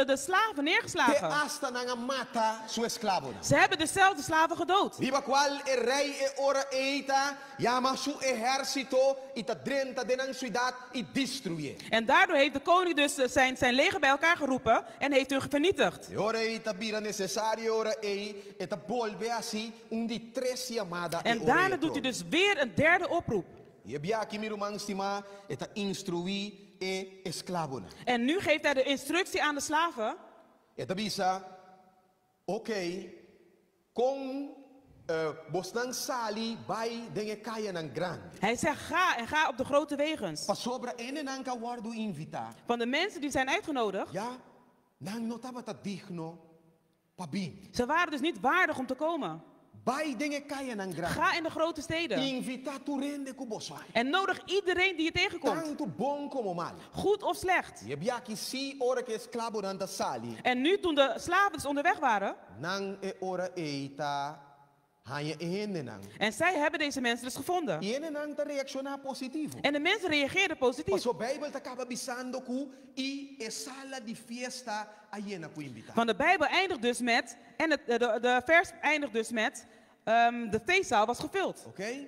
de slaven Te neergeslagen. asta nan a mata su esklabonan. Ze hebben dus zelf de slaven gedood. Riba kual e rei e ora ei ta yama su ehérsito i ta drenta den nan siudat i destruié. En daardoor heeft de koning dus zijn leger bij elkaar geroepen en heeft hun vernietigd. E ora ei ta bira nesesario ora ei e ta bolbe hasi un di tres yamada e En ora daarna ei doet hij atrobe. dus weer een derde oproep. I e bia aki mi ruman stimá e ta instruí e esklabonan. En nu geeft hij de instructie aan de slaven. E ta bisa, Oké, kon bosnan sali bai den e kayanan grandi. Hij zegt ga en ga op de grote wegens. Pasobra hendenan ku a wòrdu invitá. Van de mensen die zijn uitgenodigd. Ja, nan no tabata digno pa bin. Ze waren dus niet waardig om te komen. Bai den e kayanan grandi. Ga in de grote steden. Invitá tur hende ku boso haña. En nodig iedereen die je tegenkomt. Tantu bon komo malu. Goed of slecht. I e bia aki si ora ku e esklabonan ta sali. En nu toen de slaven dus onderweg waren. Nan e ora ei ta haña e hendenan. En zij hebben deze mensen dus gevonden. I hendenan ta reakshoná positivo. En de mensen reageerden positief. Paso Beibel ta kaba bisando ku i e sala di fiesta a yena ku invitado. Want de Bijbel eindigt dus met, en het, de vers eindigt dus met, de feestzaal was gevuld. Oké?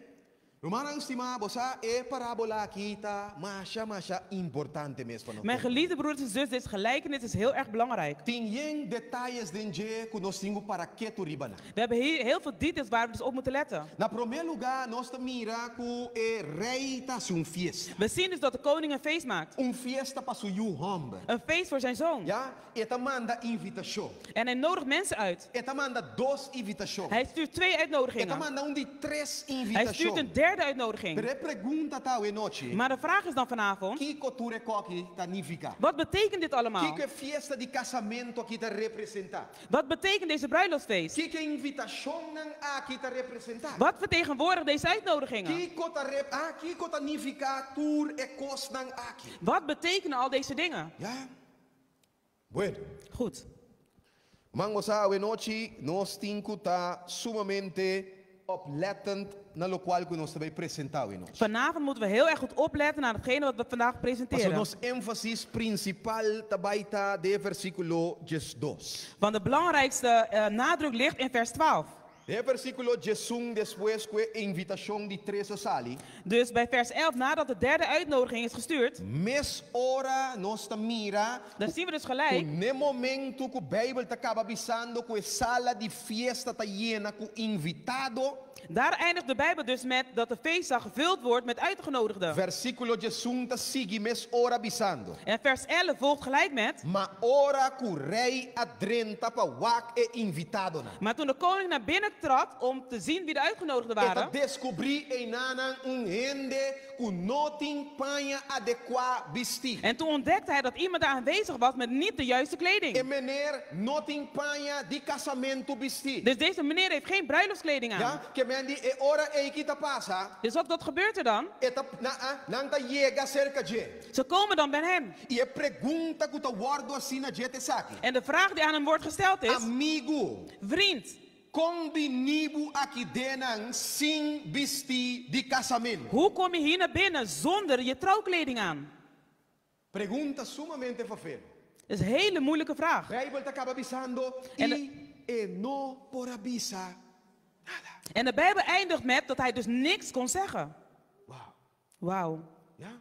Rumannan stimá, bo sa e parábola aki ta masha masha importante mes pa nos. Mijn geliefde broeders en zussen, deze gelijkenis is heel erg belangrijk. Tin yen detaye den dje ku nos tin ku para ketu riba nan. We hebben hier heel veel details waar we dus op moeten letten. Na promé lugá, nos ta mira ku e rei ta hasi un fiesta. We zien dus dat de koning een feest maakt. Un fiesta pa su yu hòmber. Een feest voor zijn zoon. Ja, e ta manda invitashon. En hij nodigt mensen uit. E ta manda dos invitashon. Hij stuurt twee E ta uitnodigingen. manda un di tres Hij stuurt invitashon. een derde uitnodiging. Pero e pregunta ta awe nochi. Maar de vraag is dan vanavond, Kiko tur e kos aki ta nifiká? wat betekent dit allemaal? Kiko e fiesta di kasamentu aki ta representá? Wat betekent deze bruiloftsfeest? Kiko e invitashonnan aki ta representá? Wat vertegenwoordigt deze uitnodigingen? Kiko ta rep, ah, kiko ta nifiká tur e kosnan aki? Wat betekenen al deze dingen? Ja? Bueno. Goed. Ruman, bo sa, awe nochi, nos tin ku ta sumamente oplettend na lokual ku nos ta bai presentá awe nochi. Vanavond moeten we heel erg goed opletten naar hetgene wat we vandaag Paso presenteren. nos énfasis prinsipal ta bai ta den versíkulo 12. Want de belangrijkste nadruk ligt in vers 12. Den versíkulo 11 despues ku e invitashon di tres a sali. Dus bij vers 11, nadat de derde uitnodiging is gestuurd, Mesora nos ta mira dan zien we dus gelijk na momento ku Beibel ta kaba bisando ku e sala di fiesta ta yená ku invitado. Daar eindigt de Bijbel dus met dat de feestzaal gevuld wordt met uitgenodigden. Versíkulo 11 ta sigui mesora bisando. En vers 11 volgt gelijk met. Ma ora ku rei a drenta pa wak e invitadonan. Maar toen de koning naar binnen trad om te zien wie de uitgenodigden E ta waren, deskubrí einan un hende ku no tin paña adekuá bistí. En toen ontdekte hij dat iemand daar aanwezig was met niet de juiste E kleding. meneer no tin paña di kasamentu bistí. Dus deze meneer heeft geen bruiloftskleding aan. Ja, ke men di e ora ei ki ta pasa, Dus wat gebeurt er dan? e ta, na, ah, nan ta yega serka dje. Ze komen dan bij hem. I e pregunta ku ta wòrdu hasí na dje ta esaki. En de vraag die aan hem wordt gesteld is: Amigu, Vriend, kon bini bo aki den sin bistí di kasamentu? hoe kom je hier naar binnen zonder je trouwkleding aan? Pregunta sumamente fafel. Dat is een hele moeilijke vraag. Beibel ta kaba bisando En i e no por a bisa nada. En de Bijbel eindigt met dat hij dus niks kon zeggen. Wow. Wauw. Ja?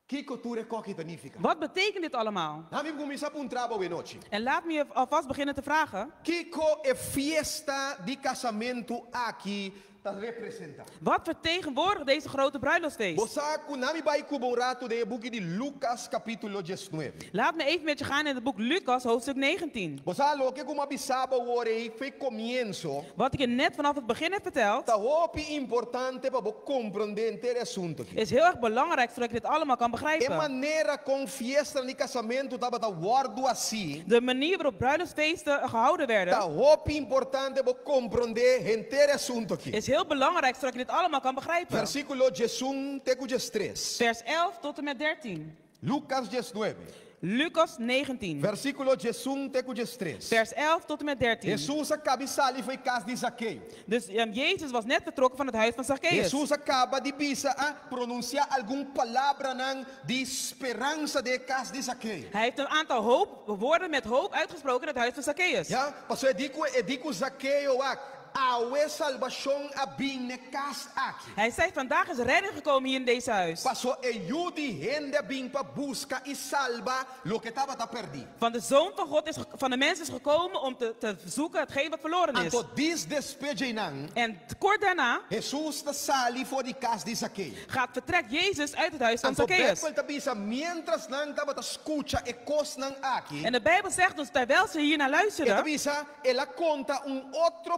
Kiko tur e kos aki ta nifiká? Wat betekent dit allemaal? Laga mi kuminsá puntra bo awe nochi. En laat me je alvast beginnen te vragen. Kiko e fiesta di kasamentu aki ta representá? Wat vertegenwoordigt deze grote bruiloftsfeest? Bo sa ku laga mi bai ku bo un ratu den buki di Lucas kapítulo 19. Laat me even met je gaan in het boek Lucas, hoofdstuk 19. Bo sa loke ku m'a bisa bo awor ei for di komienso. Wat ik je net vanaf het begin heb verteld, Ta hopi importante pa bo komprondé henter e asuntu aki. is heel erg belangrijk zodat je dit allemaal kan E begrijpen. manera kon fiesta di kasamentu tabata wòrdu hasí. De manier waarop bruiloftsfeesten gehouden Ta werden, hopi importante pa bo komprondé henter e asuntu aki. is heel belangrijk zodat je dit allemaal kan begrijpen. Versíkulo 11 te ku 13. Vers 11 tot en met 13. Lucas 19. Lucas 19. Versíkulo 11 te ku 13. Vers 11 tot en met 13. Hesus a kaba di sali for di kas di Zakeo. Dus Jezus was net vertrokken van het huis van Zacchaeus. Hesus a kaba di bisa a pronunsiá algun palabranan di speransa den kas di Zakeo. Hij heeft een aantal hoop, woorden met hoop uitgesproken in het huis van Zacchaeus. Ja, pasó e di ku e di ku Zakeo wak. Awe salbashon a bin na e kas aki. Hij zei, vandaag is redding gekomen hier in deze huis. Pasó e Yu di hende a bin pa buska i salba loke tabata pèrdí. Van de Zoon van God is, van de mens is gekomen om te zoeken hetgeen wat verloren is. Anto djis despues di einan. En kort daarna Hesus ta sali for di kas di Zakeo. gaat vertrekt Jezus uit het huis van Anto Zacchaeus. Beibel ta bisa mientras nan tabata skucha e kosnan aki. En de Bijbel zegt ons, terwijl ze hier naar E ta luisterden, bisa el a konta un otro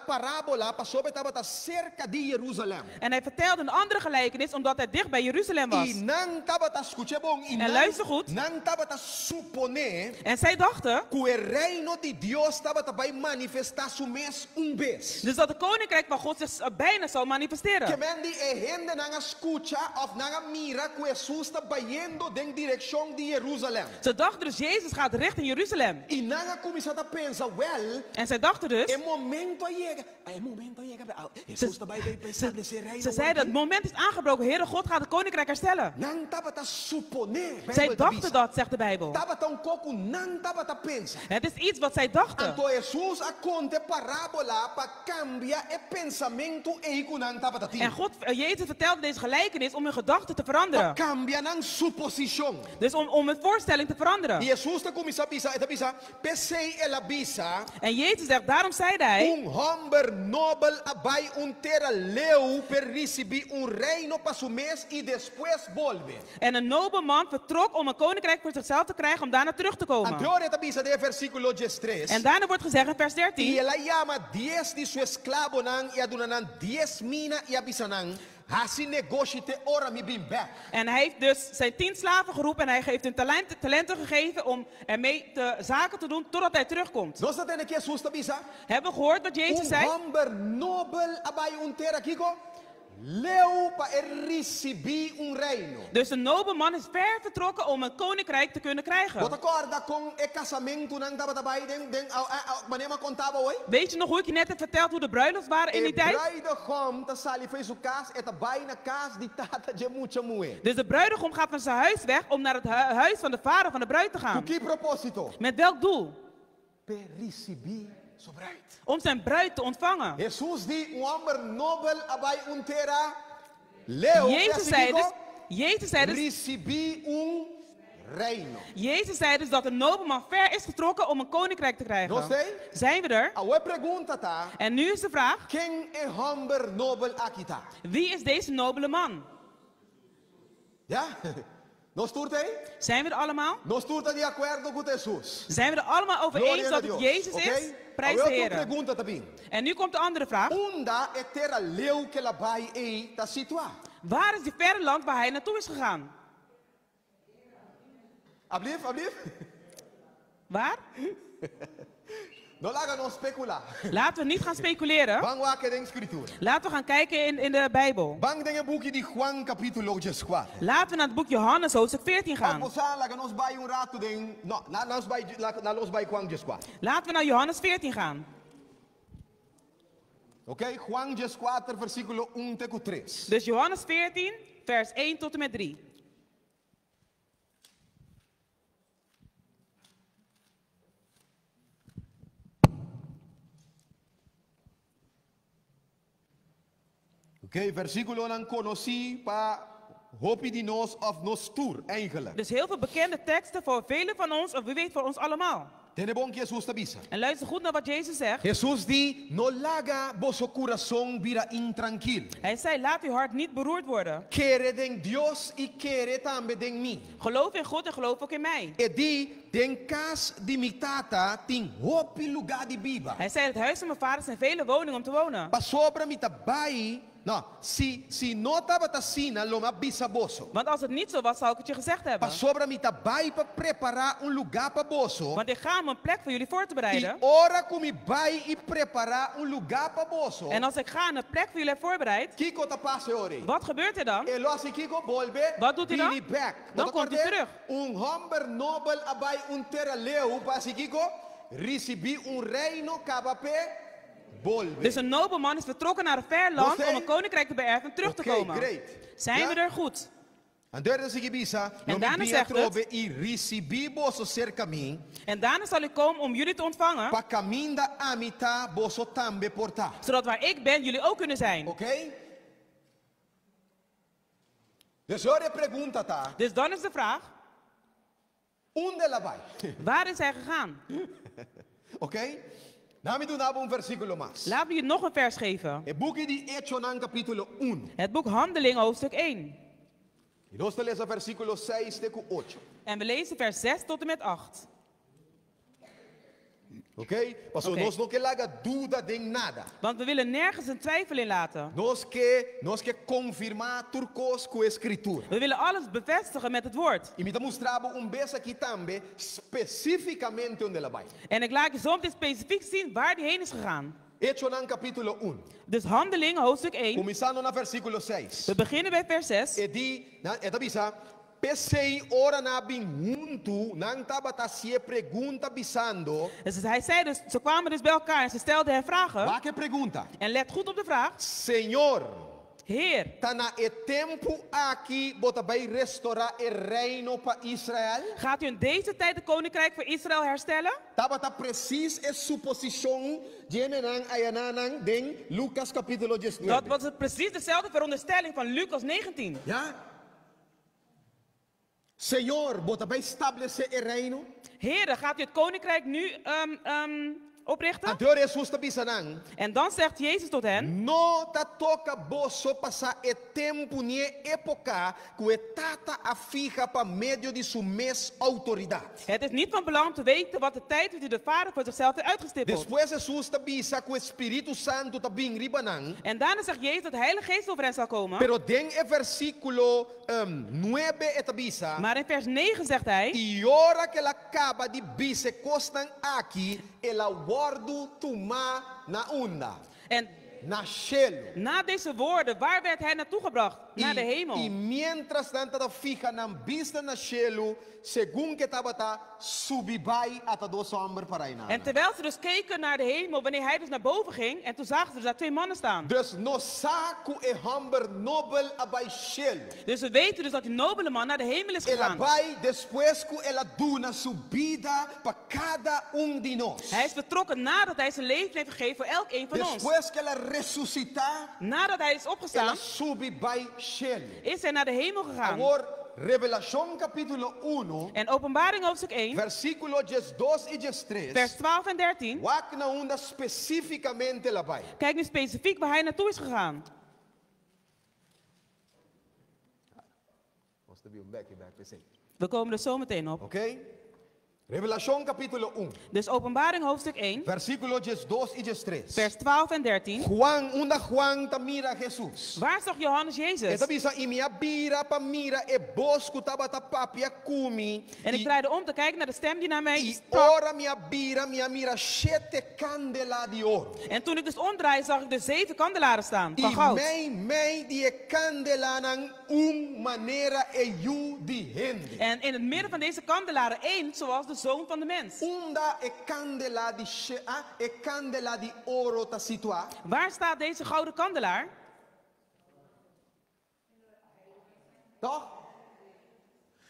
parábola pasobra e tabata serka di Jerusalèm. En hij vertelde een andere gelijkenis omdat hij dicht bij Jeruzalem was. I nan tabata skucha bon i En nan, luister goed. nan tabata suponé En zij dachten, ku e reino di Dios tabata bai manifestá su mes un bes. dus dat het koninkrijk van God zich bijna zal Ke manifesteren. men di e hendenan a skucha òf nan a mira ku Hesus ta bayendo den direkshon di Jerusalèm. Ze dachten dus, Jezus gaat richting Jeruzalem. I nan a kuminsá pensa, wel, En zij dachten dus, e momento a yega, e momento a yega, Hesus ta bai bai pa establesé reino Ze zeiden, het moment is aangebroken. Heere God gaat het koninkrijk herstellen. Nan tabata suponé, Zij Beibel ta dachten bisa. dat, zegt de Bijbel. Tabata un kos ku nan tabata pensa. Het is iets wat zij dachten. Anto Hesus a konta e parábola pa kambia e pensamentu ei ku nan tabata tin. En God, Jezus vertelde deze gelijkenis om hun gedachten te Pa veranderen. kambia nan suposishon. Dus om hun voorstelling te veranderen. I Hesus ta kuminsá bisa, e ta bisa, P'esei el a bisa, En Jezus zegt, daarom zeide hij, Un hòmber nobel a bai un tera leu p'e risibí un reino pa su mes i despues bolbe. En een nobel man vertrok om een koninkrijk voor zichzelf te krijgen om daarna terug te komen. Anto e ta bisa den e versíkulo diestres. En daarna wordt gezegd in vers I 13, el a yama dies di su esklabonan i a duna nan dies mina i a bisa nan, Hasi negoshi te ora mi bin bèk. En hij heeft dus zijn 10 slaven geroepen en hij heeft hun talenten gegeven om ermee zaken te doen totdat hij terugkomt. Nos a tende kiko Hesus ta bisa? Hebben we gehoord wat Jezus Un zei? hòmber nobel a bai un tera kiko? Leu pa e risibí un reino. Dus een nobel man is ver vertrokken om een koninkrijk te kunnen krijgen. Bo ta kòrda kon e kasamentunan tabata bai den den au au manera mi a konta bo hoy? Weet je nog hoe ik je net heb verteld hoe de bruiloft waren in E die tijd? bruidegom ta sali fo'i su kas, e ta bai na kas di tata dje mucha muhé. Dus de bruidegom gaat van zijn huis weg om naar het huis van de vader van de bruid te Ku gaan. ki propósito? Met welk doel? P'e risibí su bruid. Om zijn bruid te ontvangen. Hesus di, Un hòmber nobel a bai un tera leu, Jezus así zei kiko? dus, Jezus zei dus, Risibí un reino. Jezus zei dus dat een nobelman ver is getrokken om een koninkrijk te krijgen. Nos t'ei? Zijn we er? Awor e pregunta ta, En nu is de vraag, ken e hòmber nobel aki ta? wie is deze nobele man? Ja? Nos tur t'ei? Zijn we er allemaal? Nos tur ta di akuerdo ku Hesus. Zijn we er allemaal over Gloria eens na dat het Dios. Jezus Oké? is? Prijs de Awor otro Heer. pregunta ta bin. En nu komt de andere vraag. Unda e tera leu ku el a bai ei ta situá? Waar is die verre land waar hij naartoe is gegaan? Ablief, ablief? Waar? No laga nos spekulá. Laten we niet gaan speculeren. Ban wak den Skritura. Laten we gaan kijken in de Bijbel. Ban den e buki di Juan kapítulo dieskuater. Laten we naar het boek Johannes hoofdstuk 14 gaan. Òf bo sa, laga nos bai un ratu den, no, na nos bai, na nos bai Juan dieskuater. Laten we naar Johannes 14 gaan. Ok, Juan dieskuater versíkulo 1 te ku 3. Dus Johannes 14, vers 1 tot en met 3. Ok, versíkulonan konosí pa hopi di nos òf nos tur, eigenlijk. Dus heel veel bekende teksten voor velen van ons, of wie weet voor ons allemaal. Tende bon kiko Hesus ta bisa. En luister goed naar wat Jezus zegt. Hesus di, no laga boso kurason bira intrankil. Hij zei, laat uw hart niet beroerd worden. Kere den Dios i kere tambe den mi. Geloof in God en geloof ook in mij. E di, den kas di mi tata tin hopi lugá di biba. Hij zei, het huis van mijn vader zijn vele woningen om te wonen. Pasobra mi ta bai, no, si, si no tabata asina, lo m'a bisa boso. Want als het niet zo was, zou ik het je gezegd hebben. Pasobra mi ta bai pa prepará un lugá pa boso. Want ik ga om een plek voor jullie voor te I bereiden. ora ku mi bai i prepará un lugá pa boso. En als ik ga en een plek voor jullie heb voorbereid, Kiko ta pasa e ora ei? wat gebeurt er dan? E lo hasi kiko? Bolbe. Wat doet hij dan? Bini bèk. Dan Bo ta komt hij kòrd'é? terug. Un hòmber nobel a bai un tera leu pa hasi kiko? Risibí un reino kaba p'e bolbe. Dus een nobel man is vertrokken naar een ver land Nog om een koninkrijk te beërven en terug te Oké, komen. great. Zijn Ja? we er goed? Anto e ta sigui bisa, En lo mi daarna bin zegt het- atrobe i risibí boso serka mi, En daarna zal ik komen om jullie te ontvangen, pa kaminda ami ta boso tambe por ta. zodat waar ik ben, jullie ook kunnen zijn. Ok? Dus ora e pregunta ta, Dus dan is de vraag, unda el a bai? waar is hij gegaan? Ok? Laga mi duna bo un versíkulo mas. Laat me je nog een vers geven. E buki di Echonan kapítulo 1. Het boek Handelingen, hoofdstuk 1. I nos ta lesa versíkulo 6 te ku 8. En we lezen vers 6 tot en met 8. Ok? Paso Ok. nos no ke laga duda den nada. Want we willen nergens een twijfel in laten. Nos ke, nos ke konfirmá tur kos ku Skritura. We willen alles bevestigen met het woord. I mi ta mustra bo un bes aki tambe spesífikamente unda el a bai. En ik laat je zo meteen specifiek zien waar die heen is gegaan. Echonan kapítulo 1. Dus Handelingen, hoofdstuk 1. Kuminsando na versíkulo 6. We beginnen bij vers 6. E di, na, e ta bisa, P'esei ora nan a bin huntu, nan tabata hasié pregunta bisando. Dus hij zei dus, ze kwamen dus bij elkaar en ze stelden hem vragen. Wak e pregunta. En let goed op de vraag. Señor, Heer, ta na e tempu aki bo ta bai restorá e reino pa Israel? Gaat u in deze tijd het koninkrijk voor Israël herstellen? Tabata presis e suposishon dje hendenan ayananan den Lukas kapítulo Dat diesnuebe. was het precies dezelfde veronderstelling van Lucas 19. Ya. Señor, bo ta bai stablesé e reino? Here, gaat u het koninkrijk nu oprichten? Anto Hesus ta bisa nan. En dan zegt Jezus tot hen. No ta toka boso pa sa e tempu ni e époka ku e Tata a fiha pa medio di su mes outoridat. Het is niet van belang om te weten wat de tijd is die de Vader voor zichzelf heeft uitgestippeld. Despues Hesus ta bisa ku e Spiritu Santu ta bin riba nan. En daarna zegt Jezus dat de Heilige Geest over hen zal komen. Pero den e versíkulo nuebe e ta bisa. Maar in vers 9 zegt hij. I ora ku el a kaba di bisa e kosnan aki, el a wòrdu tumá na unda? En Na shelu. Na deze woorden, waar werd hij naartoe gebracht? Naar de hemel. I miéntras nan tabata fiha nan bista na shelu, segun ku e tabata subi bai, ata dos hòmber pará einan. En terwijl ze dus keken naar de hemel, wanneer hij dus naar boven ging, en toen zagen ze dus daar twee mannen staan. Dus nos sa ku e hòmber nobel a bai shelu. Dus we weten dus dat die nobele man naar de hemel is El a gegaan. bai despues ku el a duna su bida pa kada un di nos. Hij is vertrokken nadat hij zijn leven heeft gegeven voor elk een van ons. Despues ku el a resusitá, Nadat hij is el a opgestaan, subi bai shelu. is hij naar de hemel gegaan. Awor, Revelashon kapítulo uno, En Openbaring hoofdstuk 1, versíkulo diesdos i diestres, vers 12 en 13. wak na unda spesífikamente el a bai. Kijk nu specifiek waar hij naartoe is gegaan. Nos ta bin bek i bek p'esei. We komen er zo meteen op. Oké? Revelashon kapítulo un. Dus Openbaring hoofdstuk 1. Versíkulo diesdos i diestres. Vers 12 en 13. Juan, unda Juan ta mira Hesus? Waar zag Johannes Jezus? E ta bisa, I mi a bira pa mira e bos ku tabata papia ku mi. En ik draaide om te kijken naar de stem die naar mij I sprak. ora mi a bira, mi a mira shete kandela di oro. En toen ik dus omdraaide, zag ik dus zeven kandelaren staan van I goud. mei mei di e kandelanan un manera e yu di hende. En in het midden van deze kandelaren één, zoals de zoon van de mens. Unda e kandela di she, ah, e kandela di oro ta situá? Waar staat deze gouden kandelaar? Toch?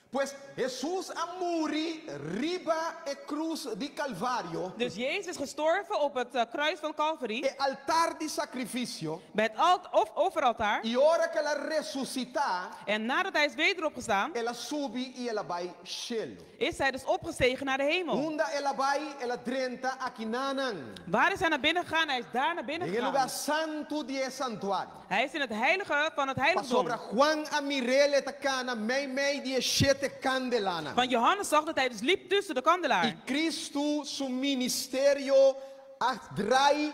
Pues Hesus a muri riba e krus di Kalvario. Dus Jezus is gestorven op het kruis van Calvary. E altar di sakrifisio. Bij het alt of offeraltaar. I ora ku el a resusitá. En nadat hij is wederopgestaan. El a subi i el a bai shelu. Is hij dus opgestegen naar de hemel. Unda el a bai, el a drenta akinanan. Waar is hij naar binnen gegaan? Hij is daar naar binnen Den e gegaan. lugá santu di e santuario. Hij is in het heilige van het heiligdom. Pasobra Juan a mir'é ta kana mei mei di e shete kandelanan. Want Johannes zag dat hij dus liep tussen de kandelaar. I Cristo su ministerio a draai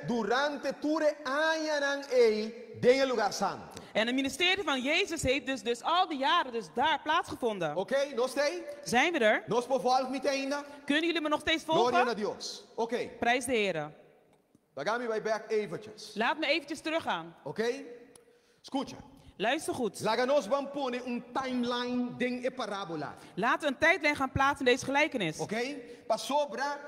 durante tur e añanan ei den e lugá santu. En het ministerie van Jezus heeft dus al die jaren dus daar plaatsgevonden. Oké, nos t'ei? Zijn we er? Nos por volg mi te ainda? Kunnen jullie me nog steeds Gloria volgen? na Dios. Oké. Prijs de Heer. Laga mi bai bek eventjes. Laat me eventjes teruggaan. Oké? Skucha. Luister goed. Laga nos ban pone un timeline den e parábola. Laten we een tijdlijn gaan plaatsen in deze gelijkenis. Oké? Pasobra,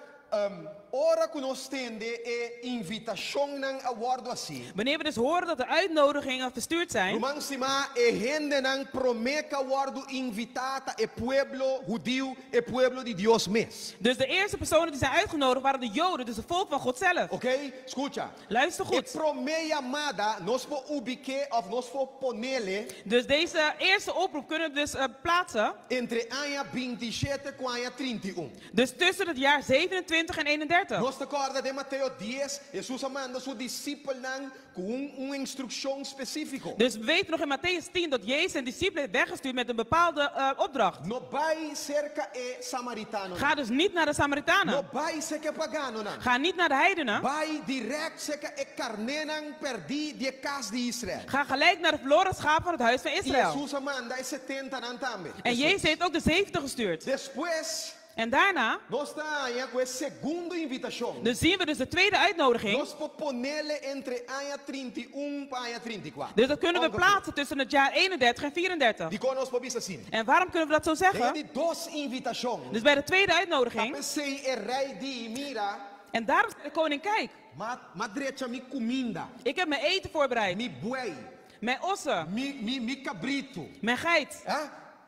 ora ku nos tende e invitashonnan a wòrdu hasí. Wanneer we dus horen dat de uitnodigingen verstuurd zijn. Ruman stimá, e hendenan promé ku a wòrdu invitá ta e pueblo hudiu, e pueblo di Dios mes. Dus de eerste personen die zijn uitgenodigd waren de Joden, dus het volk van God zelf. Oké, skucha. Luister goed. E promé yamada, nos por ubik'é òf nos por ponele. Dus deze eerste oproep kunnen we dus plaatsen. Entre aña bintishete ku aña trintiun. Dus tussen het jaar 27 en 31. Nos ta kòrda den Mateo dies, Hesus a manda su disipelnan ku un instrukshon spesífiko. Dus we weten nog in Mattheüs 10 dat Jezus zijn discipelen heeft weggestuurd met een bepaalde opdracht. No bai serka e samaritanonan. Ga dus niet naar de Samaritanen. No bai serka e paganonan. Ga niet naar de heidenen. Bai direct serka e karnénan pèrdí di e kas di Israel. Ga gelijk naar de verloren schaap van het huis van I Israël. Hesus a manda e setentanan tambe. En Jezus heeft ook de 70 gestuurd. Despues. En daarna, nos ta haña ku e segundo invitashon. dus zien we dus de tweede uitnodiging. Nos por ponele entre aña 31 pa aña 34. Dus dat kunnen we Ongeveer. plaatsen tussen het jaar 31 en 34. Dikon nos por bisa asina? En waarom kunnen we dat zo Den e zeggen? di dos invitashon. Dus bij de tweede Ta uitnodiging. p'esei e rei di, Mira, En daarom zei de koning, kijk, m'a m'a drecha mi kuminda, ik heb mijn eten voorbereid. mi buey, Mijn ossen, mi mi mi kabritu. mijn geit. Eh?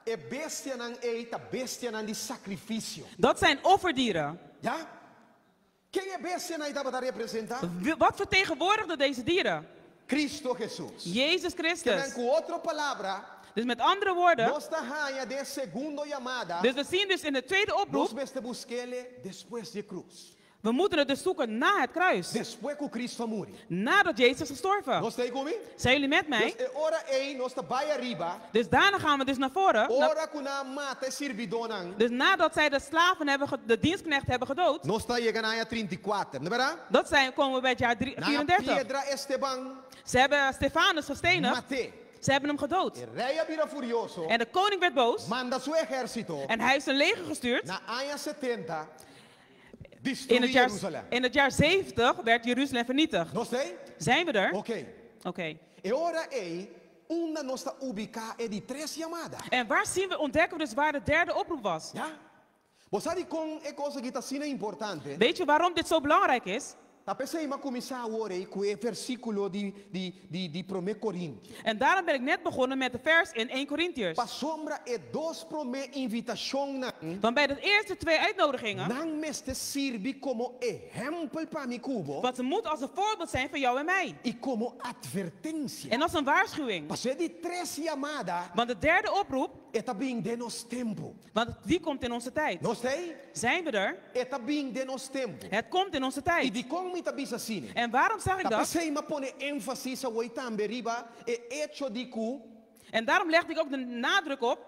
E bestianan ei ta bestianan di sakrifisio. Dat zijn offerdieren. Ja? Ken e bestianan ei tabata representá? Wat vertegenwoordigden deze dieren? Kristu Hesus. Jezus Ke men Christus. ku otro palabra, Dus met andere woorden, nos ta haña den segundo yamada, dus we zien dus in de tweede nos oproep, mester busk'é despues di krus. we moeten het dus zoeken na het kruis. Despues ku Kristu a muri. Nadat Jezus is gestorven. Nos ta ku mi? Zijn jullie met mij? Dus e ora ei nos ta bai ariba, Dus daarna gaan we dus naar voren. ora ku nan a mata e sirbidónan. Dus nadat zij de slaven hebben, de dienstknecht hebben gedood, Nos ta yega na aña 34, no bèrdat? dat zijn, komen we bij het jaar Nan a 34. piedra Esteban, Ze hebben Stefanus gestenigd, mat'é. ze hebben hem gedood. E rei a bira furioso, En de koning werd boos manda su ehérsito en hij heeft zijn leger gestuurd. na aña 70, In destruí het jaar, Jerusalèm. in het jaar 70 werd Jeruzalem vernietigd. Nos t'ei? Zijn we er? Oké. Oké. E ora ei, unda nos ta ubiká e di tres yamada? En waar zien we, ontdekken we dus waar de derde oproep was? Ja? Bo sa dikon e kos aki ta asina importante? Weet je waarom dit zo belangrijk is? Ta p'esei m'a kuminsá awor ei ku e versíkulo di di di di promé Korintio. En daarom ben ik net begonnen met de vers in 1 Corinthiërs. Pasobra e dos promé invitashonnan. Want bij de eerste twee uitnodigingen, Nan mester sirbi komo ehèmpel pa mi ku bo. wat ze moet als een voorbeeld zijn voor jou en mij. I komo atvertensia. En als een waarschuwing. Paso e di tres yamada, Want de derde oproep, e ta bin den nos tempu. want die komt in onze tijd. Nos t'ei? Zijn we er? E ta bin den nos tempu. Het komt in onze I tijd. dikon mi ta bisa asina. En waarom zeg ik Ta dat? p'esei m'a pone énfasis awor tambe riba e echo di ku En daarom legde ik ook de nadruk op.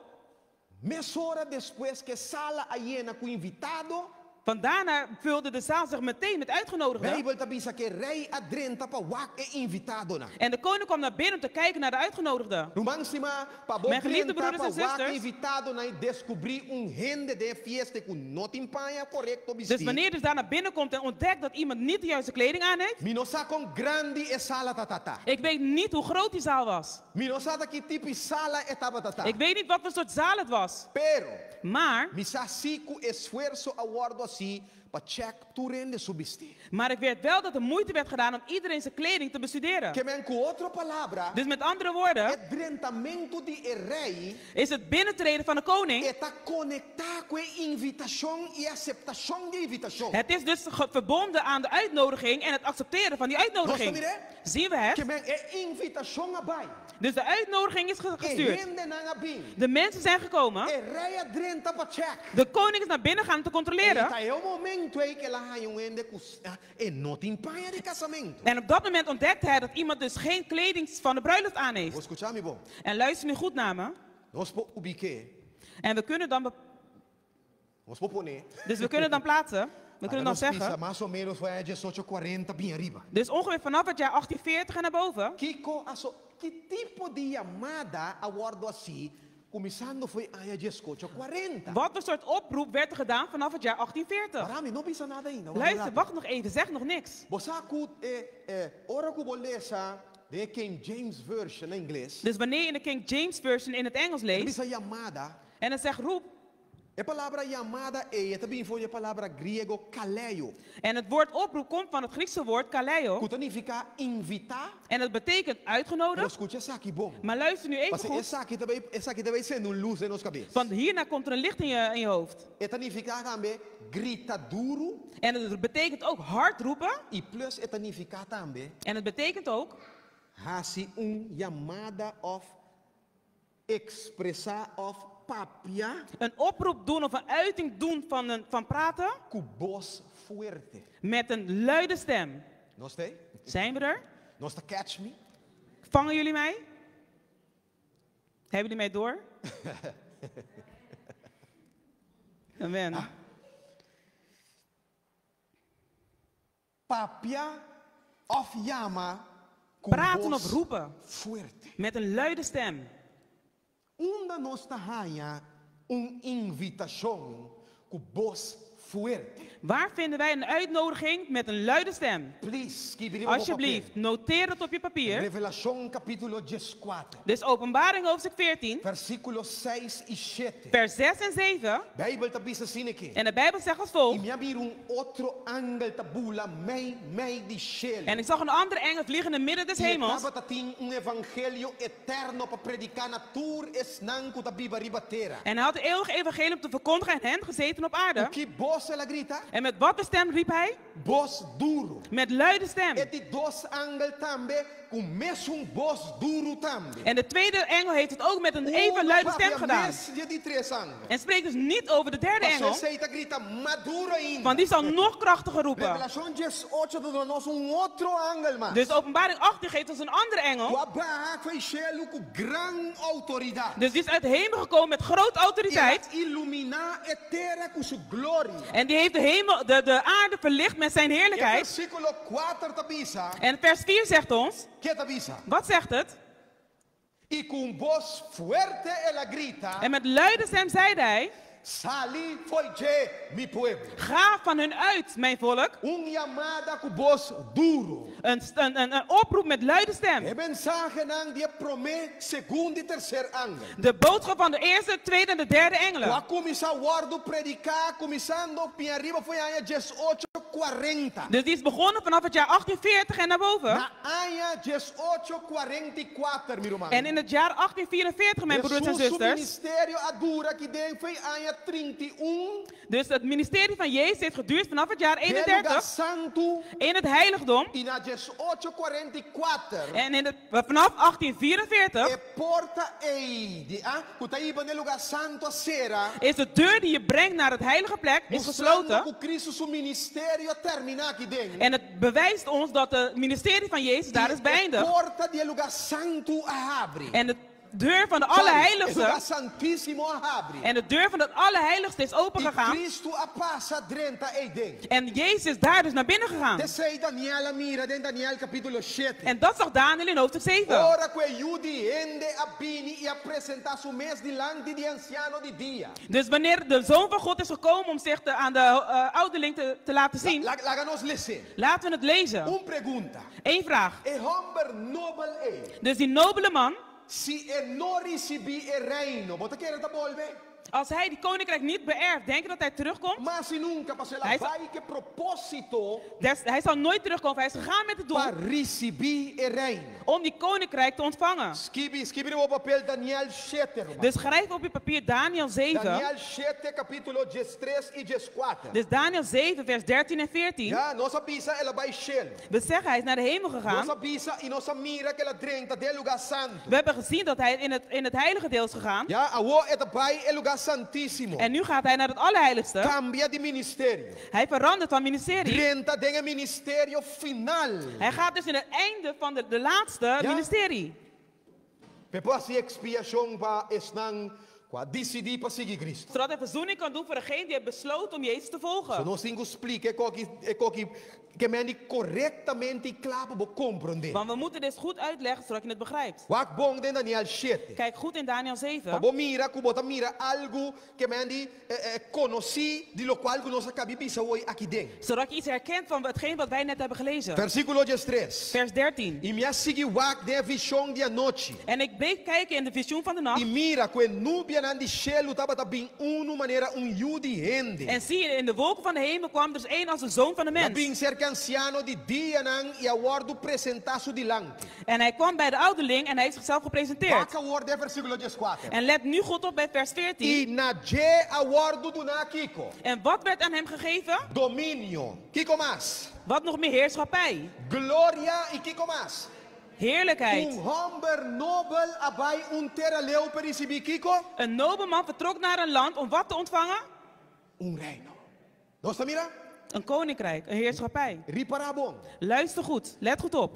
mesora despues ku e sala a yena ku invitado, Want daarna vulde de zaal zich meteen met uitgenodigden. Beibel ta bisa ku e rei a drenta pa wak e invitadonan. En de koning kwam naar binnen om te kijken naar de uitgenodigden. Ruman stimá, pa bo Mijn geliefde drenta broeders pa en wak zusters. invitadonan i deskubrí un hende den fiesta ku no tin paña korekto bistí. Dus wanneer je dus daar naar binnen komt en ontdekt dat iemand niet de juiste kleding aan heeft. Mi no sa kon grandi e sala tabata. Ik weet niet hoe groot die zaal was. Mi no sa ta ki tipo di sala e tabata. Ik weet niet wat voor soort zaal het was. Pero, Maar, mi sa si ku esfuerso a wòrdu hasí pa check tur hende su bistí. maar ik weet wel dat er moeite werd gedaan om iedereen zijn kleding te bestuderen. Ke men ku otro palabra, Dus met andere woorden, e drentamentu di e rei is het binnentreden van de koning. e ta konektá ku e invitashon i aseptashon di e invitashon. Het is dus verbonden aan de uitnodiging en het accepteren van die uitnodiging. Nos ta mir'é? Zien we het? Ke men e invitashon a bai. Dus de uitnodiging is E gestuurd. hendenan a bin. De mensen zijn gekomen. E rei a drenta pa check. De koning is naar binnen gegaan om te controleren. I ta e momento ei ku el a haña un hende ku e no tin paña di kasamentu. En op dat moment ontdekte hij dat iemand dus geen kleding van de bruiloft aan Bo heeft. skucha mi bon. En luister nu goed naar me. Nos por ubik'é. En we kunnen dan, Nos por pone. dus we kunnen dan plaatsen. We kunnen dan Nos bisa zeggen. mas o ménos for di 1840 bin ariba. Dus ongeveer vanaf het jaar 1840 en naar boven. Kiko aso, ki tipo di yamada a wòrdu hasí, kuminsando for di aña 1840. Wat voor soort oproep werd er gedaan vanaf het jaar 1840? Warda mi, no bisa nada ainda. Luister, wacht nog even, zeg nog niks. Bo sa ku eh, eh, ora ku bo lesa e King James Version na ingles. Dus wanneer je in de King James Version in het Engels leest Bisa yamada. en het zegt roep, E palabra yamada ei, e ta bin for di e palabra griego kaleo. en het woord oproep komt van het Griekse woord kaleo, Ku ta nifiká invitá. en het betekent Pero uitgenodigd. skucha esaki bon. Maar luister nu even Mas goed, esaki ta bai, esaki ta bai sende un lus den nos kabes. want hierna komt er een licht in je hoofd. E ta nifiká tambe grita duru En het betekent ook hard roepen, i plus e ta nifiká tambe en het betekent ook hasi un yamada òf ekspresá òf papia een oproep doen of een uiting doen van praten ku bos fuerte. met een luide stem. Nos t'ei? Zijn we er? Nos ta catch me? Vangen jullie mij? Hebben jullie mij door? Amen. Papia òf yama ku Praten bos of roepen fuerte. met een luide stem. Unda nos ta haña un invitashon ku bos fuerte? Waar vinden wij een uitnodiging met een luide stem? Please, skibi riba bo Alsjeblieft, papel. Noteer het op je papier. Revelashon kapítulo 14, Dus Openbaring hoofdstuk 14, versíkulo 6 i 7. Vers 6 en 7. Beibel ta bisa asin'aki. En de Bijbel zegt als I volgt. mi a mira un otro angel ta bula mei mei di shelu. En ik zag een andere engel vliegen in het midden des I e hemels. tabatin un evangelio eterno pa prediká na tur esnan ku ta biba riba tera. En hij had het eeuwige evangelie om te verkondigen aan hen gezeten op aarde. Ku ki bos el a grita? En met wat voor stem riep hij? Bos duru. Met luide stem. E di dos angel tambe, ku mesun bos duru tambe. En de tweede engel heeft het ook met een even luide stem gedaan. Mes di e di tres angel. En spreekt dus niet over de derde Pasó engel, esei ta grita mas duru ainda. Want die zal nog krachtiger roepen. Revelashon 18 ta duna nos un otro angel mas. Dus Openbaring 18 geeft ons een andere engel. Ku a baha for di shelu ku gran outoridat. Dus die is uit de hemel gekomen met grote autoriteit. I el a iluminá e tera ku su gloria. En die heeft de, hemel, de aarde verlicht met zijn E heerlijkheid. versíkulo 4 ta bisa. En vers 4 zegt ons. Kiko e ta bisa? Wat zegt het? I ku un bos fuerte el a grita. En met luide stem zeide hij. Sali fo'i dje, mi pueblo. Ga van hun uit, mijn volk. Un yamada ku bos duru. Een oproep met luide stem. E mensahenan di e promé, segundo i terser angel. De boodschap van de eerste, tweede en de derde engelen. Ku a kuminsá wòrdu prediká, kuminsando bin ariba for di aña 1840. Dus die is begonnen vanaf het jaar 1840 en naar boven. Na aña 1844, mi ruman. En in het jaar 1844, mijn broeders en Hesus su zusters. ministerio a dura aki den for di aña 31. Dus het ministerie van Jezus heeft geduurd vanaf het jaar Den lugá 31. santu. In het heiligdom. I na 1844. En vanaf 1844. E porta ei, di, ah, ku ta hiba na e lugá santu a sera. Is de deur die je brengt naar het heilige plek is Mostrando gesloten. ku Kristu su ministerio a terminá aki den. En het bewijst ons dat het ministerie van Jezus daar is E beëindigd. porta di e lugá santu a habri. En de deur van de Sorry, Allerheiligste. e lugá santísimo a habri. En de deur van het Allerheiligste is opengegaan. I Kristu a pasa drenta eiden. En Jezus is daar dus naar binnen gegaan. T'esei Daniel a mira den Daniel kapítulo 7. En dat zag Daniel in hoofdstuk 7. Ora ku e Yu di Hende a bini i a presentá su mes dilanti di ansiano di dia. Dus wanneer de Zoon van God is gekomen om zich aan de ouderling te laten zien. Laga nos les'é. Laten we het lezen. Un pregunta. Eén vraag. E hòmber nobel ei. Dus die nobele man. Si e no risibí e reino, bo ta kere e ta bolbe? Als hij die koninkrijk niet beërft, denk je dat hij terugkomt? Mas nunka, pasobra el a Hij is bai ku e propósito Hij zal nooit terugkomen. Hij is gegaan met het doel pa risibí e reino. om die koninkrijk te ontvangen. Skibi, skibi riba bo papel Daniel 7, ruman. Dus schrijf op je papier Daniel 7. Daniel 7, kapítulo 13 i 14. Dus Daniel 7, vers 13 en 14. Ja, nos a bisa el a bai shelu. We zeggen, hij is naar de hemel gegaan. Nos a bisa i nos a mira ku el a drenta den lugá santu. We hebben gezien dat hij in het heilige deel is gegaan. Ja, awor e ta bai e lugá santísimo. En nu gaat hij naar het allerheiligste. Kambia di ministerio. Hij verandert van ministerie. Drenta den e ministerio final. Hij gaat dus in het einde van de laatste Ja. ministerie. P'e por hasi ekspiashon pa esnan ku a disidí pa sigui Kristu. Zodat hij verzoening kan doen voor degene die heeft besloten om Jezus te volgen. So nos tin ku splika e kos aki, e kos aki, ke men di korektamente i kla pa bo komprondé. Want we moeten dit goed uitleggen zodat je het begrijpt. Wak bon den Daniel 7. Kijk goed in Daniel 7. Pa bo mira ku bo ta mira algu ke men di eh, eh, konosí di lokual ku nos a kaba di bisa awe aki den. Zodat je iets herkent van hetgeen wat wij net hebben gelezen. Versíkulo 13. Vers 13. I mi a sigui wak den vishon di anochi. En ik bleef kijken in de visioen van de nacht. I mira ku e nubianan di shelu tabata bin unu manera un yu di hende. En zie je, in de wolken van de hemel kwam dus één als de zoon van de mens. El a bin serka ansiano di dianan i a wòrdu presentá su dilanti. En hij kwam bij de ouderling en hij heeft zichzelf gepresenteerd. Wak awor den versíkulo 14. En let nu goed op bij vers 14. I na dje a wòrdu duná kiko. En wat werd aan hem gegeven? Dominio. Kiko mas. Wat nog meer heerschappij? Gloria i kiko mas. Heerlijkheid. Un hòmber nobel a bai un tera leu pa risibí kiko? Een nobelman vertrok naar een land om wat te ontvangen? Un reino. Nos ta mira? Een koninkrijk, een heerschappij. Ripará bon. Luister goed, let goed op.